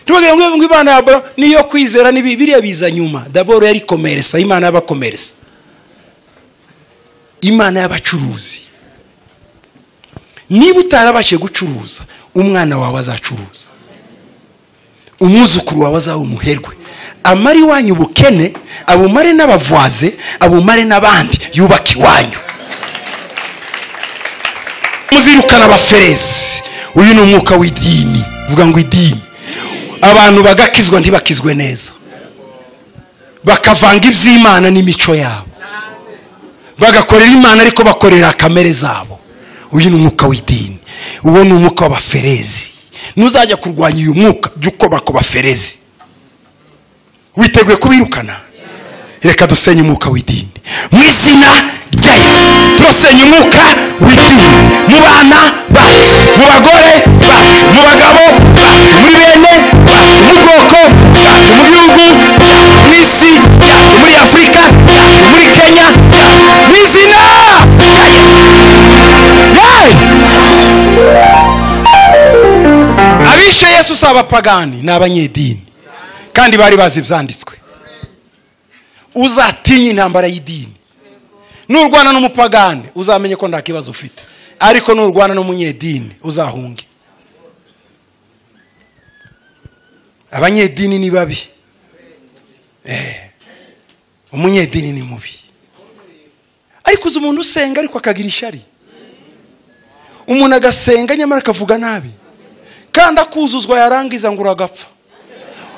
Tuvuga ngo Imana ya Abrahamu niyo kwizera, ni biriya biza nyuma. D'abord yari komeresa, Imana y'abakomeresa, Imana y'abacuruzi. Niba utarabashe gucuruza, umwana wawe azacuruza, umwuzukuru wawe azaba umuherwe, amare iwanyu ubukene, abumare n'abavwaze, abumare n'abandi, yubaka iwanyu. Muzirukana abaferezi. Uyu ni umwuka w'idini. Vuga ngo idini. Abantu bagakizwa ntibakizwe neza, bakavanga iby'Imana n'imico yabo, bagakorera Imana ariko bakorera kamere zabo. Uyu ni umwuka w'idini. Uwo ni umwuka w'abaferezi. Nuzajya kurwanya uyu mwuka, jya ukoma ku baferezi. Witeguye kubirukana? Reka dusenye umwuka w'idini mu izina rya Yesu. Turasenye umwuka w'idini mu bana bacu, mu bagore bacu, mu bagabo bacu, Yesu si abapagani, ni abanyedini, kandi bari bazi ibyanditswe. Uzatinya intambara y'idini. Nurwana n'umupagani uzamenye ko nta kibazo ufite, ariko nurwana n'umunyedini uzahunge. Abanyedini ni babi. Umunyedini ni mubi. Ariko uzi umuntu usenga ariko akagira ishari. Umuntu agasenga nyamara akavuga nabi, kandi akuzuzwa yarangiza ngo uragapfa.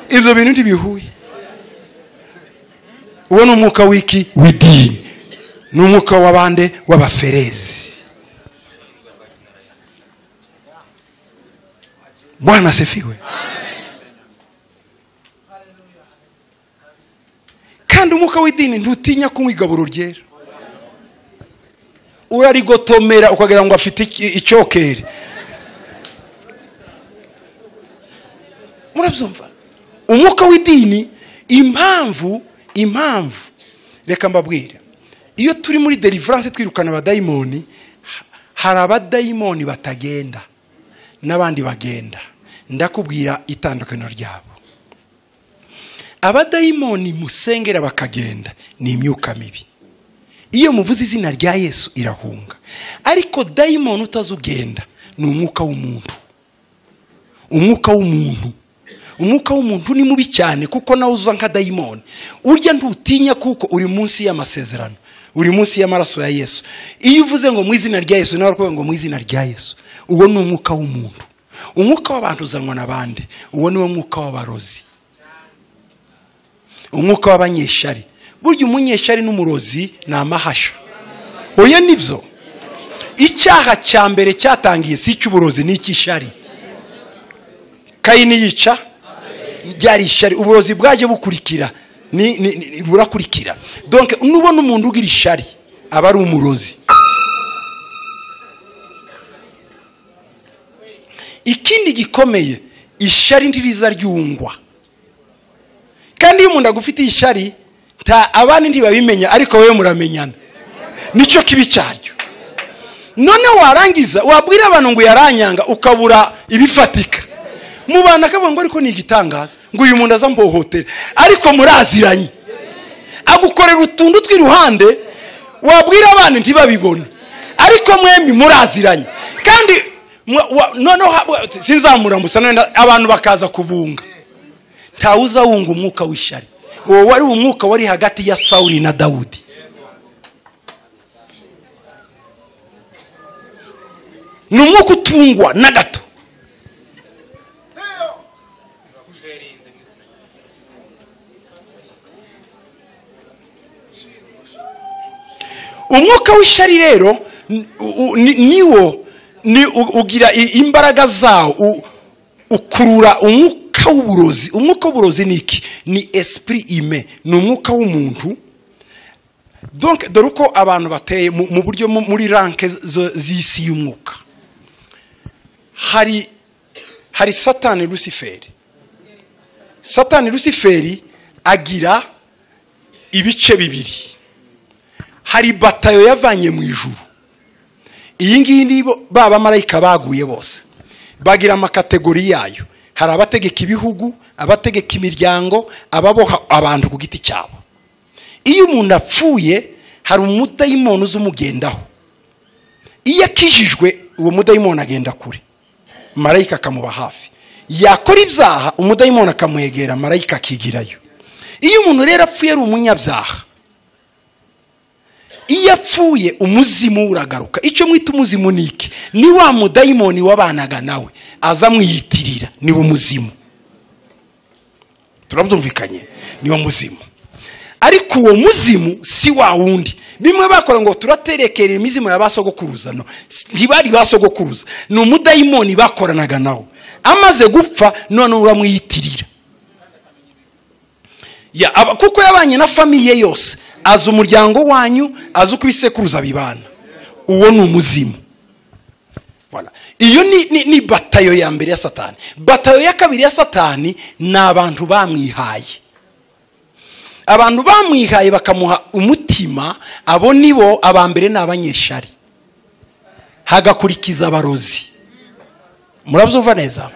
Ibyo bintu ntibihuye. Uwo ni umwuka w'iki? W'idini. Ni umwuka w'abande? W'abaferezi. Bwana asifiwe. Kandi umwuka w'idini ntutinya kunywa igaburo ryera. Urarigotomera ukagira ngo afite icyokere. Murabyumva? Umwuka w'idini, impamvu reka mbabwire, iyo turi muri deliverance twirukana abadayimoni, hari abadayimoni batagenda n'abandi bagenda. Ndakubwira itandukaniro ryabo. Abadayimoni musengera bakagenda ni imyuka mibi. Iyo muvuze izina rya Yesu irahunga. Ariko dayimoni utazugenda ni umwuka w'umuntu. Umwuka w'umuntu. Umwuka w'umuntu ni mubi cyane, kuko nawe uza nka dayimoni. Urya ntutinya kuko uri munsi y'amasezerano, uri munsi y'amaraso ya Yesu. Iyo uvuze ngo mu izina rya Yesu, nawe arakuvuga ngo mu izina rya Yesu. Uwo ni umwuka w'umuntu. Umwuka w'abantu uzanwa n'abandi. Uwo ni wo mwuka w'abarozi. Umwuka w'abanyeshari. Burya umunyeshari n'umurozi ni amahasha. Oya nibyo. Icyaha cya mbere cyatangiye si icy'uburozi, ni icy'ishari. Kayini yica ryari ishari. Uburozi bwaje bukurikira, ni burakurikira. Donc nubona umuntu ugira ishari aba ari umurozi. Ikindi gikomeye, ishari ntiriza ryungwa. Kandi iyo umuntu agufitiye ishari, nta abandi ntibabimenya, ariko wewe muramenyana. Nicyo kibi cyaryo. None warangiza wabwira abantu ngo yaranyanga, ukabura ibifatika. Mubana akavuga ngo ariko ni igitangaza, ngo uyu muntu azambohotera, ariko muraziranye. Agukorera utuntu tw'iruhande, wabwira abandi ntibabibona, ariko mwembi muraziranye. Kandi noneho sinzamuramusa, none abantu bakaza kubunga. Ntawuza wunga umwuka w'ishari. Uwo wari umwuka wari hagati ya Sawuli na Dawudi. Ni umwuka utungwa na gato. Umwuka w'ishari rero niwo ni ugira imbaraga zawo, ukurura umwuka w'uburozi. Umwuka w'uburozi ni iki? Ni esprit humain, ni umwuka w'umuntu. Donc dore uko abantu bateye mu buryo muri ranke z'isi y'umwuka. Hari Satani Luciferi. Satani Luciferi agira ibice bibiri. Hari batayo yavanye mu ijuru. Iyi ngiyi ni ba bamarayika baguye bose. Bagira amakategori yayo. Hari abategeka ibihugu, abategeka imiryango, ababoha abantu ku giti cyabo. Iyo umuntu apfuye hari umudayimoni uzumugendaho. Iyo akijijwe uwo mudayimoni agenda kure, marayika akamuba hafi. Yakora ibyaha umudayimoni akamwegera, marayika akigirayo. Iyo umuntu rero apfuye ari umunyabyaha, iyo apfuye umuzimu uragaruka. Icyo mwita umuzimu ni iki? Ni wa mudayimoni wabanaga nawe aza mwiyitirira, ni wo muzimu. Turabyumvikanye? Ni wo muzimu. Ariko uwo muzimu si wa wundi. Bimwe bakora ngo turaterekera imizimu ya basogokuruza, no ntibari basogokuruza, ni umudayimoni bakoranaga nawe. Amaze gupfa none uramwiyitirira. Ya kuko yabanye na famiye yose, azi umuryango wanyu, azi uko ibisekuruza bibana. Uwo ni umuzimu. Voilà. Iyo ni batayo ya mbere ya Satani. Batayo ya kabiri ya Satani ni abantu bamwihaye. Abantu bamwihaye bakamuha umutima, abo nibo abambere ni abanyeshari. Hagakurikiza abarozi. Murabyumva neza?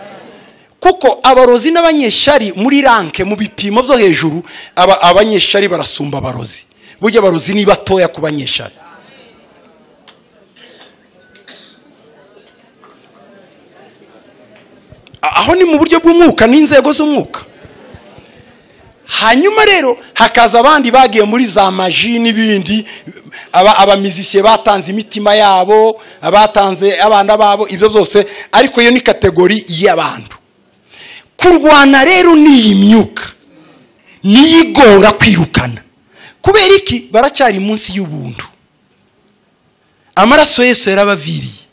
Kuko abarozi n'abanyeshari muri ranke mu bipimo byo hejuru, abanyeshari barasumba abarozi. Burya abarozi ni batoya ku banyeshari. Aho ni mu buryo bw'umwuka n'inzego z'umwuka. Hanyuma rero hakaza abandi bagiye muri za maji n'ibindi, abamizisiye batanze imitima yabo, abatanze abana babo, ibyo byose, ariko iyo ni kategori y'abantu. Kurwana rero n'iyi myuka niyigora kwirukana. Kubera iki? Baracyari munsi y'ubuntu. Amaraso Yesu yarabaviriye.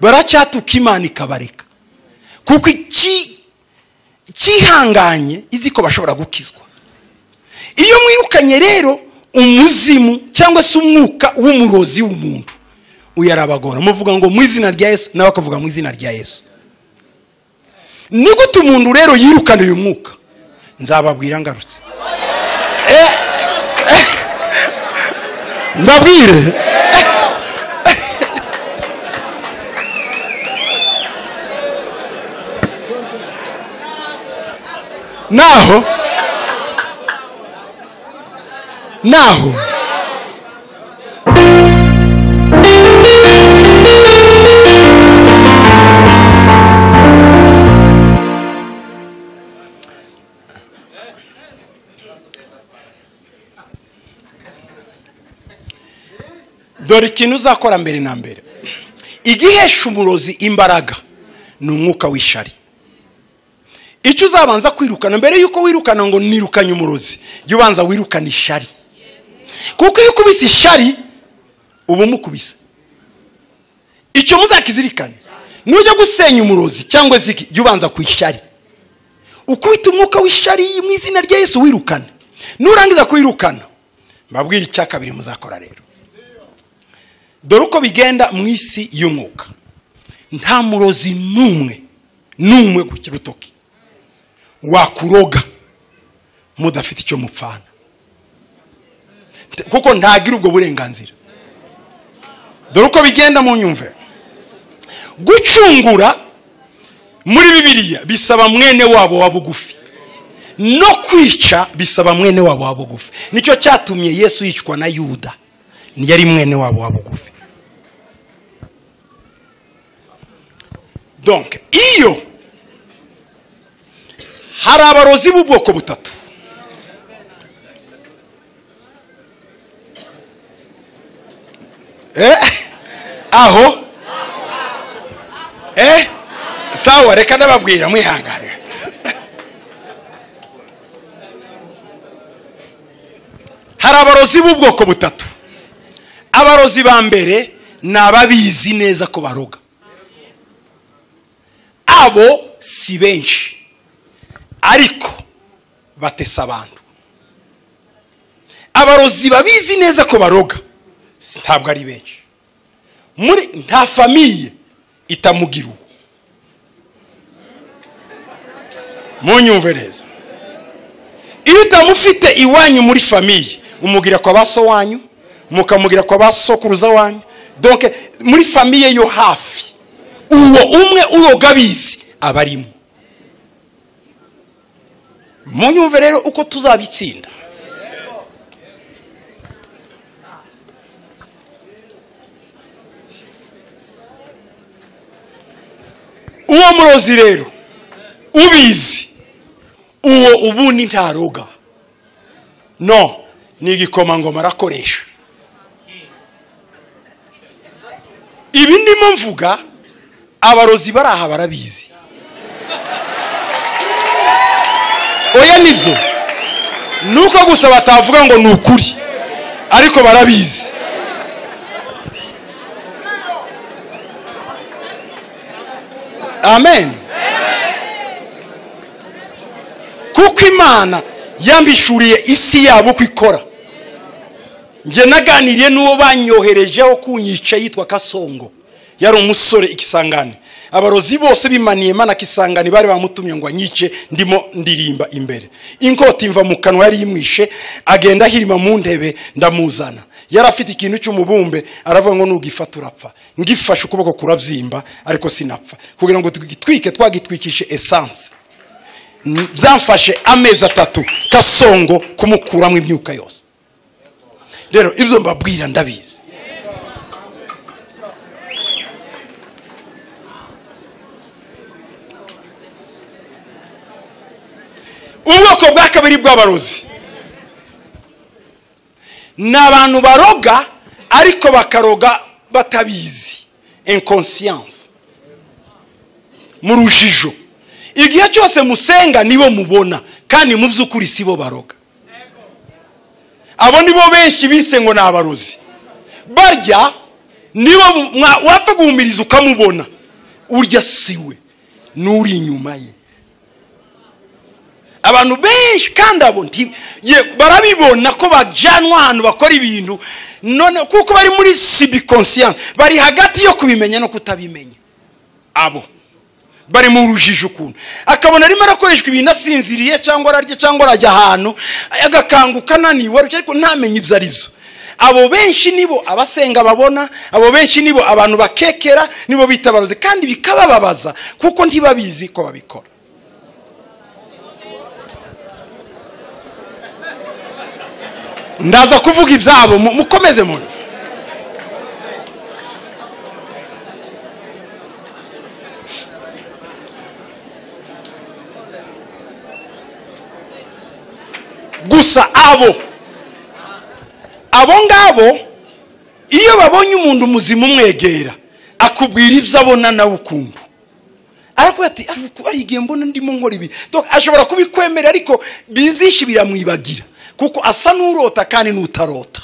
Baracyatuka Imana ikabareka. Kuko cyihanganye izi ko bashobora gukizwa. Iyo mwirukanye rero umuzimu cyangwa se umwuka w'umurozi w'umuntu, uyarabagora. Muvuga ngo mu izina rya Yesu, nawe akavuga mu izina rya Yesu. Ni gute umuntu rero yirukana uyu mwuka? Nzababwira ngarutse. Mbabwire. Naho dore ikintu uzakora mbere na mbere. Igihesha umurozi imbaraga ni umwuka w'ishari. Icyo uzabanza kwirukana mbere yuko wirukana ngo nirukanye umurozi, jya ubanza wirukana ishari. Kuko iyo ukubise ishari uba umukubise. Icyo muzakizirikane, nujya gusenya umurozi cyangwa ziki, jya ubanza ku ishari. Ukubita umwuka w'ishari mu izina rya Yesu wirukana. Nurangiza kwirukana, mbabwira icya kabiri muzakora rero. Dore uko bigenda mu isi y'umwuka. Nta murozi n'umwe ku rutoki wakuroga mudafite icyo mupfana, kuko ntagira ubwo burenganzira. Dore uko bigenda mu nyumve. Gucungura muri Bibiliya bisaba mwene wabo wa bugufi, no kwica bisaba mwene wabo wa bugufi. Nicyo cyatumye Yesu yicwa na Yuda, yari mwene wabo wa bugufi. Donc iyo hari abarozi b'ubwoko butatu, aho sawa, reka ndababwira mwihangane. Hari abarozi b'ubwoko butatu. Abarozi ba mbere ni ababizi neza ko baroga. Abo si benshi, ariko batesa abantu. Abarozi babizi neza ko baroga ntabwo ari benshi. Muri nta famiye itamugira. Munyumve neza. Iyo utamufite iwanyu muri famiye, umugira kwa baso wanyu, mukamugira kwa basokuruza wanyu. Donc muri famiye yo hafi, uwo umwe uroga bizi abarimo. Munyumve rero uko tuzabitsinda. Uwo murozi rero ubizi, uwo ubundi ntaroga. No, ni igikomangoma arakoresha. Ibi ndimo mvuga abarozi baraha barabizi. Oya nibyo. Nuko gusa batavuga ngo ni ukuri, ariko barabizi. Amen. Kuko Imana yambishuriye isi yabo kwikora. Nge naganiriye n'uwo banyoherejeho kunyica yitwa Kasongo. Yari umusore ikisangane. Abarozi bose bimaniye mana kisangane bari bamutumye ngo anyice, ndimo ndirimba imbere. Inkota imva mu kanwa yari yimwishe, agenda ahirima mu ntebe ndamuzana. Yari afite ikintu cy'umubumbe, aravuga ngo nugifata urapfa. Ngifashe ukuboko kurabyimba ariko sinapfa. Kugira ngo tugitwike twagitwikishe essence. Byamfashe amezi 3 Kasongo kumukuramo imyuka yose. Rero ibyo mbabwira ndabizi. Ubwoko bwa kabiri bw'abarozi ni abantu baroga ariko bakaroga batabizi, inconscience, mu rujijo. Igihe cyose musenga nibo mubona, kandi mu by'ukuri sibo baroga. Abo nibo benshi bise ngo ni abarozi. Barya nibo wapfa guhumiriza ukamubona, urya siwe n'uri inyuma ye. Abantu benshi kandi abo barabibona ko bajyanwa ahantu bakora ibintu, none kuko bari muri subconscience, bari hagati yo kubimenya no kutabimenya. Abo bari mu rujijo ukuntu akabona arimo arakoreshwa ibintu asinziriye cyangwa ararya cyangwa arajya ahantu agakanguka ananiwe, ariko ntamenye ibyo ari byo. Abo benshi nibo abasenga babona, abo benshi nibo abantu bakekera, nibo bitabaroze, kandi bikabababaza kuko ntibabizi ko babikora. Ndaza kuvuga ibyabo, mukomeze mwumve. Gusa abo ngabo iyo babonye umuntu muzima umwegera akubwira ibyo abona nawe ukuntu, ariko ati ari igihe mbona ndimo nkora ibi, ashobora kubikwemera ariko byinshi biramwibagira kuko asa n'urota kandi n'utarota.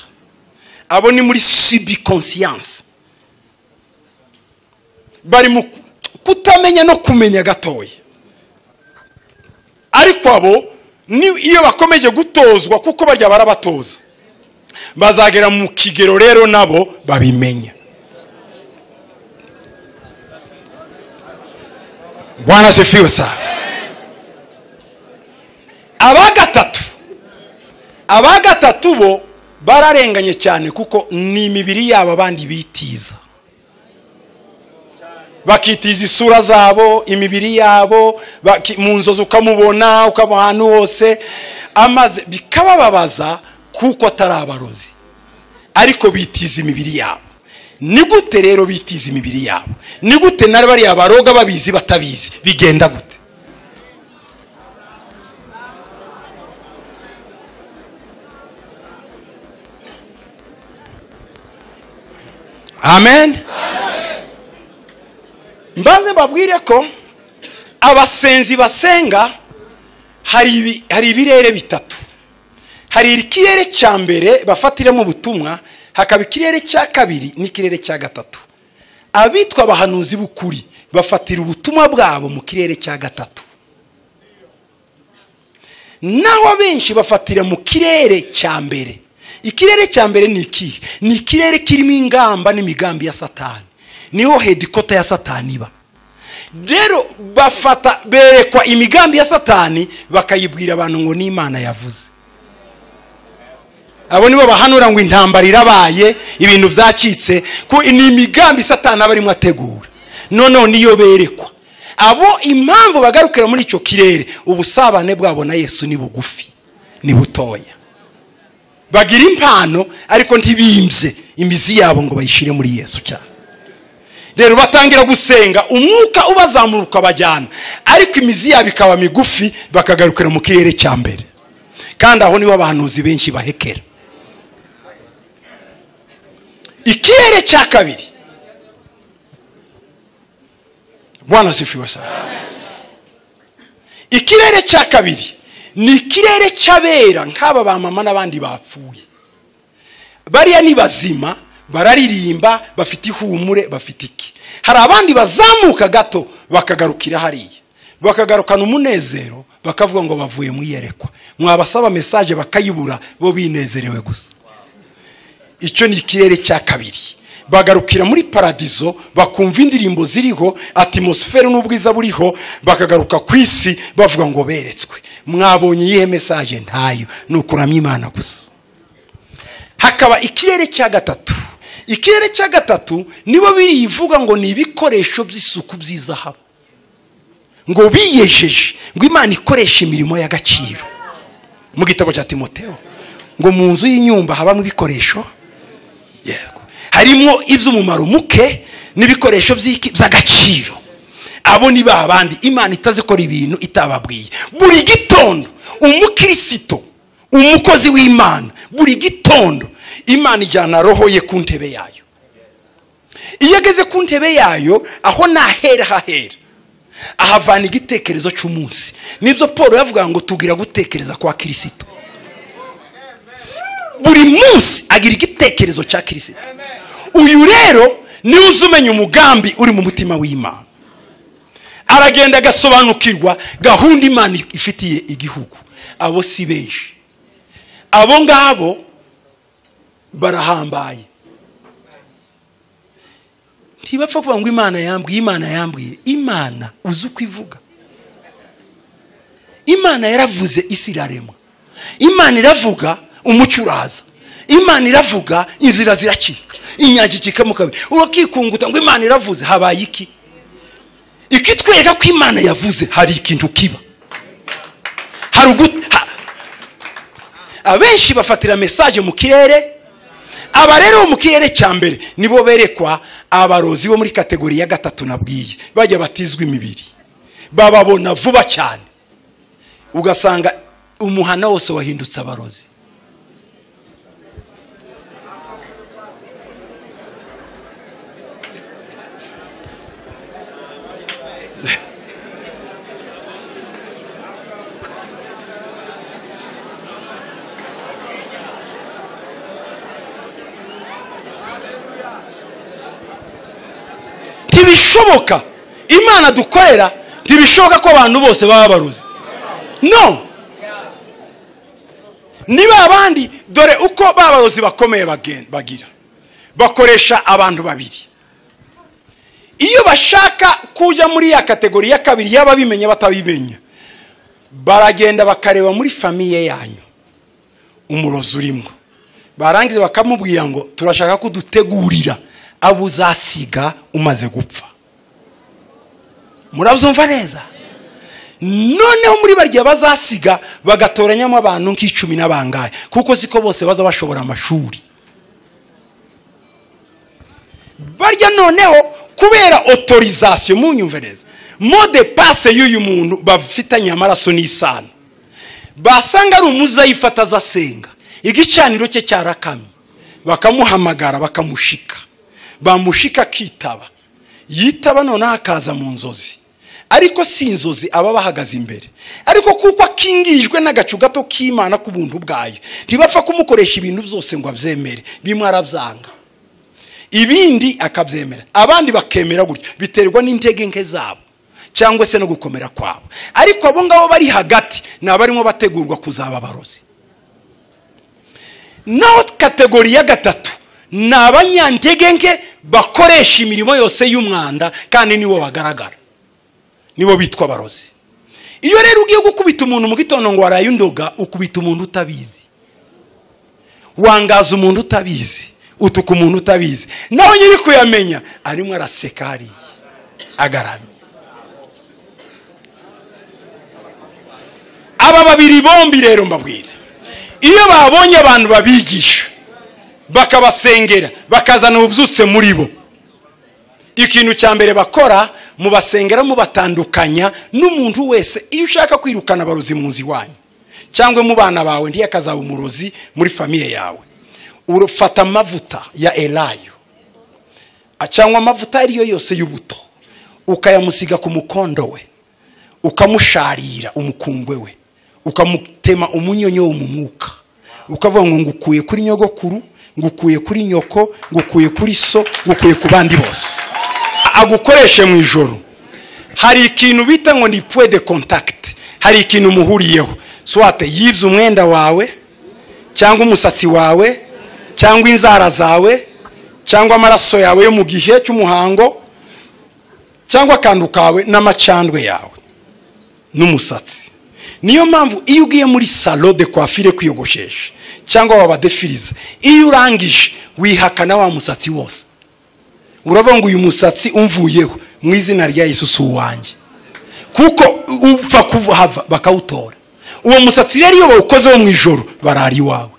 Abo ni muri subconscience, bari mu kutamenya no kumenya gatoya. Ariko abo ni iyo bakomeje gutozwa, kuko barya barabatoza, bazagera mu kigero rero nabo babimenya. Bwana asifiwe sana. Abagatatu bo bararenganye cyane, kuko ni imibiri yabo abandi bitiza, bakitiza isura zabo, imibiri yabo, mu nzozi ukamubona ukaba ahantu hose, amaze bikabababaza kuko atari abarozi, ariko bitiza imibiri yabo. Ni gute rero bitiza imibiri yabo? Ni gute nari bari abaroga babizi batabizi? Bigenda gute? Amen. Mbaze mbabwire ko abasenzi basenga hari ibirere bitatu. Hari ikirere cya mbere bafatiramo ubutumwa, hakaba ikirere cya kabiri n'ikirere cya gatatu. Abitwa abahanuzi b'ukuri bafatira ubutumwa bwabo mu kirere cya gatatu. Naho abenshi bafatira mu kirere cya mbere. Ikirere cya mbere ni iki? Ni ikirere kirimo ingamba n'imigambi ya Satani. Niho hedikota ya Satani iba. Rero bafata berekwa imigambi ya Satani bakayibwira abantu ngo ni Imana yavuze. Abo nibo bahanura ngo intambara irabaye, ibintu byacitse, ko ni imigambi Satani aba arimo ategura. Noneho niyo berekwa. Abo impamvu bagarukira muri icyo kirere, ubusabane bwabo na Yesu ni bugufi, ni butoya. Bagira impano ariko ntibimbye imizi yabo ngo bayishire muri Yesu cyane. Rero batangira gusenga, umwuka ubazamuka bajyana, ariko imizi yabo ikaba migufi, bakagarukira mu kirere cya mbere. Kandi aho nibo abahanuzi benshi bahekera. Ikirere cya kabiri, Bwana asifiwe sana. Ikirere cya kabiri ni ikirere cy'abera nk'aba ba mama n'abandi bapfuye. Bariya ni bazima, bararirimba, bafite ihumure, bafite iki. Hari abandi bazamuka gato bakagarukira hariya, bakagarukana umunezero, bakavuga ngo bavuye mu iyerekwa. Mwabasaba message bakayibura, bo binezerewe gusa. Icyo ni ikirere cya kabiri. Bagarukira muri paradizo, bakumva indirimbo ziriho, atmosfere n'ubwiza buriho, bakagaruka ku isi bavuga ngo beretswe. Mwabonye iyihe message? Ntayo, ni ukuramya Imana gusa. Hakaba ikirere cya gatatu. Ikirere cya gatatu nibo birivuga ngo ni ibikoresho by'isuku by'izahabu, ngo biyejeje, ngo Imana ikoresha imirimo y'agaciro. Mu gitabo cya Timoteo ngo mu nzu y'inyumba habamo ibikoresho, yego, harimo iby'umumaro muke n'ibikoresho by'agaciro. Abo ni ba bandi Imana itazikora ibintu itababwiye. Buri gitondo umukristo, umukozi w'Imana, buri gitondo Imana ijyana roho ye ku ntebe yayo. Iyo ageze ku ntebe yayo, aho nahera hahera ahavana igitekerezo cy'umunsi. Nibyo Paul yavuga ngo tugira gutekereza kwa Kristo. Buri munsi agira igitekerezo cya Kristo. Uyu rero ni uzumenya umugambi uri mu mutima w'Imana. Aragenda agasobanukirwa gahunda Imana ifitiye igihugu. Abo si benshi. Abo ngabo barahambaye. Ntibapfa kuvuga ngo Imana yambwiye, Imana yambwiye. Imana uzi uko ivuga. Imana yaravuze isi iraremwa. Imana iravuga umucyo uraza. Imana iravuga inzira ziracika, inyanja icikamo kabiri. Urakikunguta ngo Imana iravuze, habaye iki? Ikitwereka ko Imana yavuze hari ikintu kiba. Abenshi bafatira message mu kirere. Aba rero mu kirere cya mbere nibo berekwa abarozi bo muri kategori ya gatatu nabwiye, bajya batizwa imibiri, bababona vuba cyane, ugasanga umuhana wose wahindutse abarozi. Ntibishoboka. Imana dukorera ntibishoboka ko abantu bose baba baruzi. No. Niba abandi dore uko babarozi bakomeye bagira, bakoresha abantu babiri. Iyo bashaka kujya muri ya kategori ya kabiri y'ababimenya batabimenya, baragenda bakareba muri famiye yanyu umurozi urimo, barangiza bakamubwira ngo turashaka ko dutegurira abo uzasiga umaze gupfa. Murabyumva neza? Noneho muri barya bazasiga bagatoranyamo abantu nk'icumi n'abangahe, kuko siko bose baza bashobora amashuri. Barya noneho kubera autorisation, munyumve neza, mot de passe y'uyu muntu bafitanye amaraso n'isano, basanga ari umuzayifata azasenga, igicaniro cye cyarakamye, bakamuhamagara bakamushika, bamushika akitaba, yitaba noneho akaza mu nzozi. Ariko si inzozi aba bahagaze imbere, ariko kuko akingirijwe n'agacu gato k'Imana ku buntu bwayo, ntibapfa kumukoresha ibintu byose ngo abyemere. Bimwe arabyanga, ibindi akabyemera, abandi bakemera gutyo, biterwa n'intege nke zabo cyangwa se no gukomera kwabo. Ariko abo ngabo bari hagati ni abarimo bategurwa kuzaba abarozi. Naho kategori ya gatatu ni abanyantege nke bakoresha imirimo yose y'umwanda, kandi nibo bagaragara, nibo bitwa abarozi. Iyo rero ugiye gukubita umuntu mu gitondo ngo waraye undoga, ukubita umuntu utabizi, wangaza umuntu utabizi, utuka umuntu utabizi, naho nyiri kuyamenya arimo araseka hariya agaramye. Aba babiri bombi rero mbabwira, iyo babonye abantu babigisha bakabasengera bakazana ububyutse muri bo, ikintu cya mbere bakora mubasengera mubatandukanya n'umuntu wese. Iyo ushaka kwirukana abarozi mu nzu iwanyu cyangwa mu bana bawe, ntiyakazaba umurozi muri famiye yawe, urufata amavuta ya elayo cyangwa amavuta ariyo yose y'ubuto, ukayamusiga ku mukondo we, ukamusharira umukungwe we, ukamutema umunyonyo wo mu mwuka, ukavuga ngo ngukuye kuri nyogokuru, ngukuye kuri nyoko, ngukuye kuri so, ngukuye ku bandi bose. Agukoreshe mu ijoro. Hari ikintu bita ngo ni point de contact, hari ikintu muhuriyeho, swate yibye umwenda wawe cyangwa umusatsi wawe cyangwa inzara zawe cyangwa amaraso yawe yo mu gihe cy'umuhango cyangwa akantu kawe n'amacandwe yawe n'umusatsi. Niyo mpamvu iyo ugiye muri salon de coiffure kwiyogoshesha cyangwa wabadefiriza, iyo urangije wihakana wa musatsi wose. Uravuga ngo uyu musatsi umvuyeho mu izina rya Yesu si uwanjye, kuko upfa kuhava bakawutora. Uwo musatsi rero iyo bawukozeho mu ijoro barara iwawe.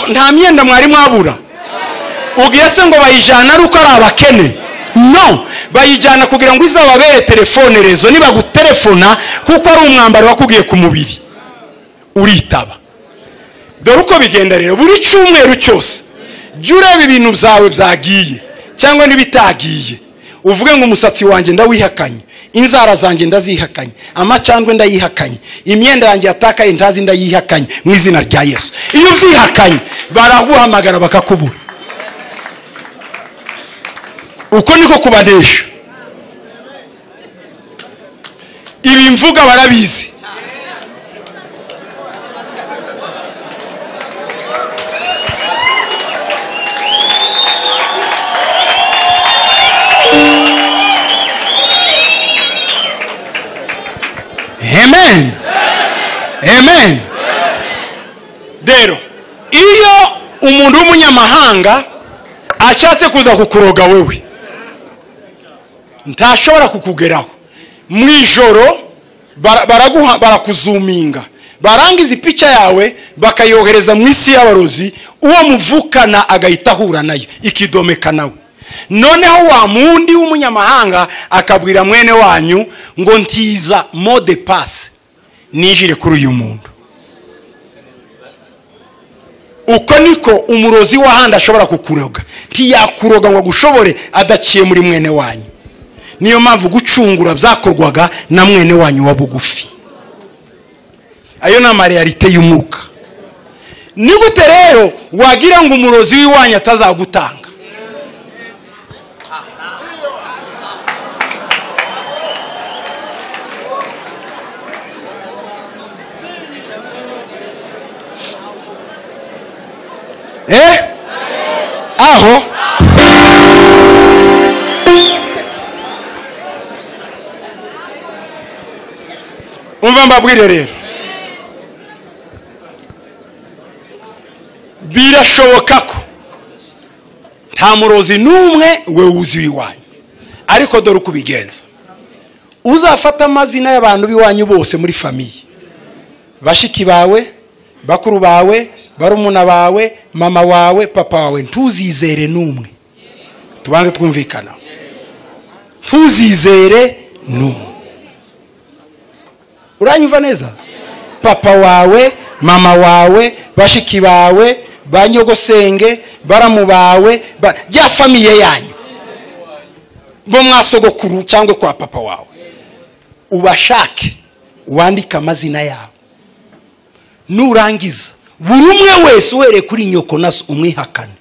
Nta myenda mwari mwabura. Ugiye se ngo bayijana ari uko ari abakene? No, bayijyana kugira ngo izababere telefone rezo, nibagutelefona kuko ari umwambaro wakubwiye ku mubiri uritaba. Dore uko bigenda rero, buri cyumweru cyose jya ureba ibintu byawe byagiye cyangwa n'ibitagiye, uvuge ngo umusatsi wanjye ndawihakanye, inzara zanjye ndazihakanye, amacandwe ndayihakanye, imyenda yanjye yatakaye ntazi ndayihakanye mu izina rya Yesu. Iyo ubyihakanye baraguhamagara bakakubura. Uko niko kubanesha. Ibi mvuga barabizi. Amen. Amen. Rero iyo umuntu w'umunyamahanga ashatse kuza kukuroga wewe, ntashobora kukugeraho. Mu ijoro baraguha, barakuzuminga, barangiza ipica yawe bakayohereza mu isi y'abarozi, uwo muvukana agahita ahura nayo ikidomeka nawe. Noneho wa mundi w'umunyamahanga akabwira mwene wanyu ngo ntiza mot de passe ninjire kuri uyu muntu. Uko niko umurozi w'ahandi ashobora kukuroga. Ntiyakuroga ngo agushobore adaciye muri mwene wanyu. Niyo mpamvu gucungura byakorwaga na mwene wanyu wa bugufi. Ayo ni amarealite y'umwuka. Ni gute rero wagira ngo umurozi w'iwanyu atazagutanga? Aho umva mbabwire rero, birashoboka ko nta murozi n'umwe we wuzi iwanyu, ariko dore uko ubigenza. Uzafata amazina y'abantu b'iwanyu bose muri famiye, bashiki bawe, bakuru bawe, barumuna bawe, mama wawe, papa wawe, ntuzizere n'umwe. Tubanze twumvikana, ntuzizere n'umwe. Uranyumva neza? Papa wawe, mama wawe, bashiki bawe, banyogosenge, baramu bawe, ya famiye yanyu bo mwasogokuru cyangwa kwa papa wawe, ubashake wandika amazina yabo. Nurangiza buri umwe wese uhereye kuri nyoko naso umwihakane,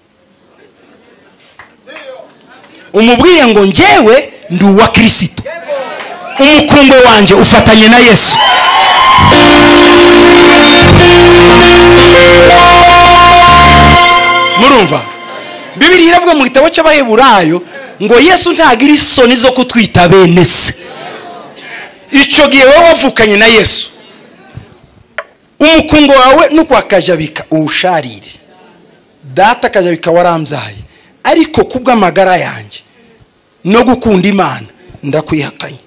umubwiye ngo njyewe ndi uwa Kristo, umukungo wanjye ufatanye na Yesu. Murumva? Bibiliya iravuga mu gitabo cy'Abaheburayo ngo Yesu ntagira isoni zo kutwita bene se. Icyo gihe wowe wavukanye na Yesu, umukungo wawe nuko akajabika uwusharire, data akajabika warambyaye, ariko kubw'amagara yanjye no gukunda Imana ndakwihakanye.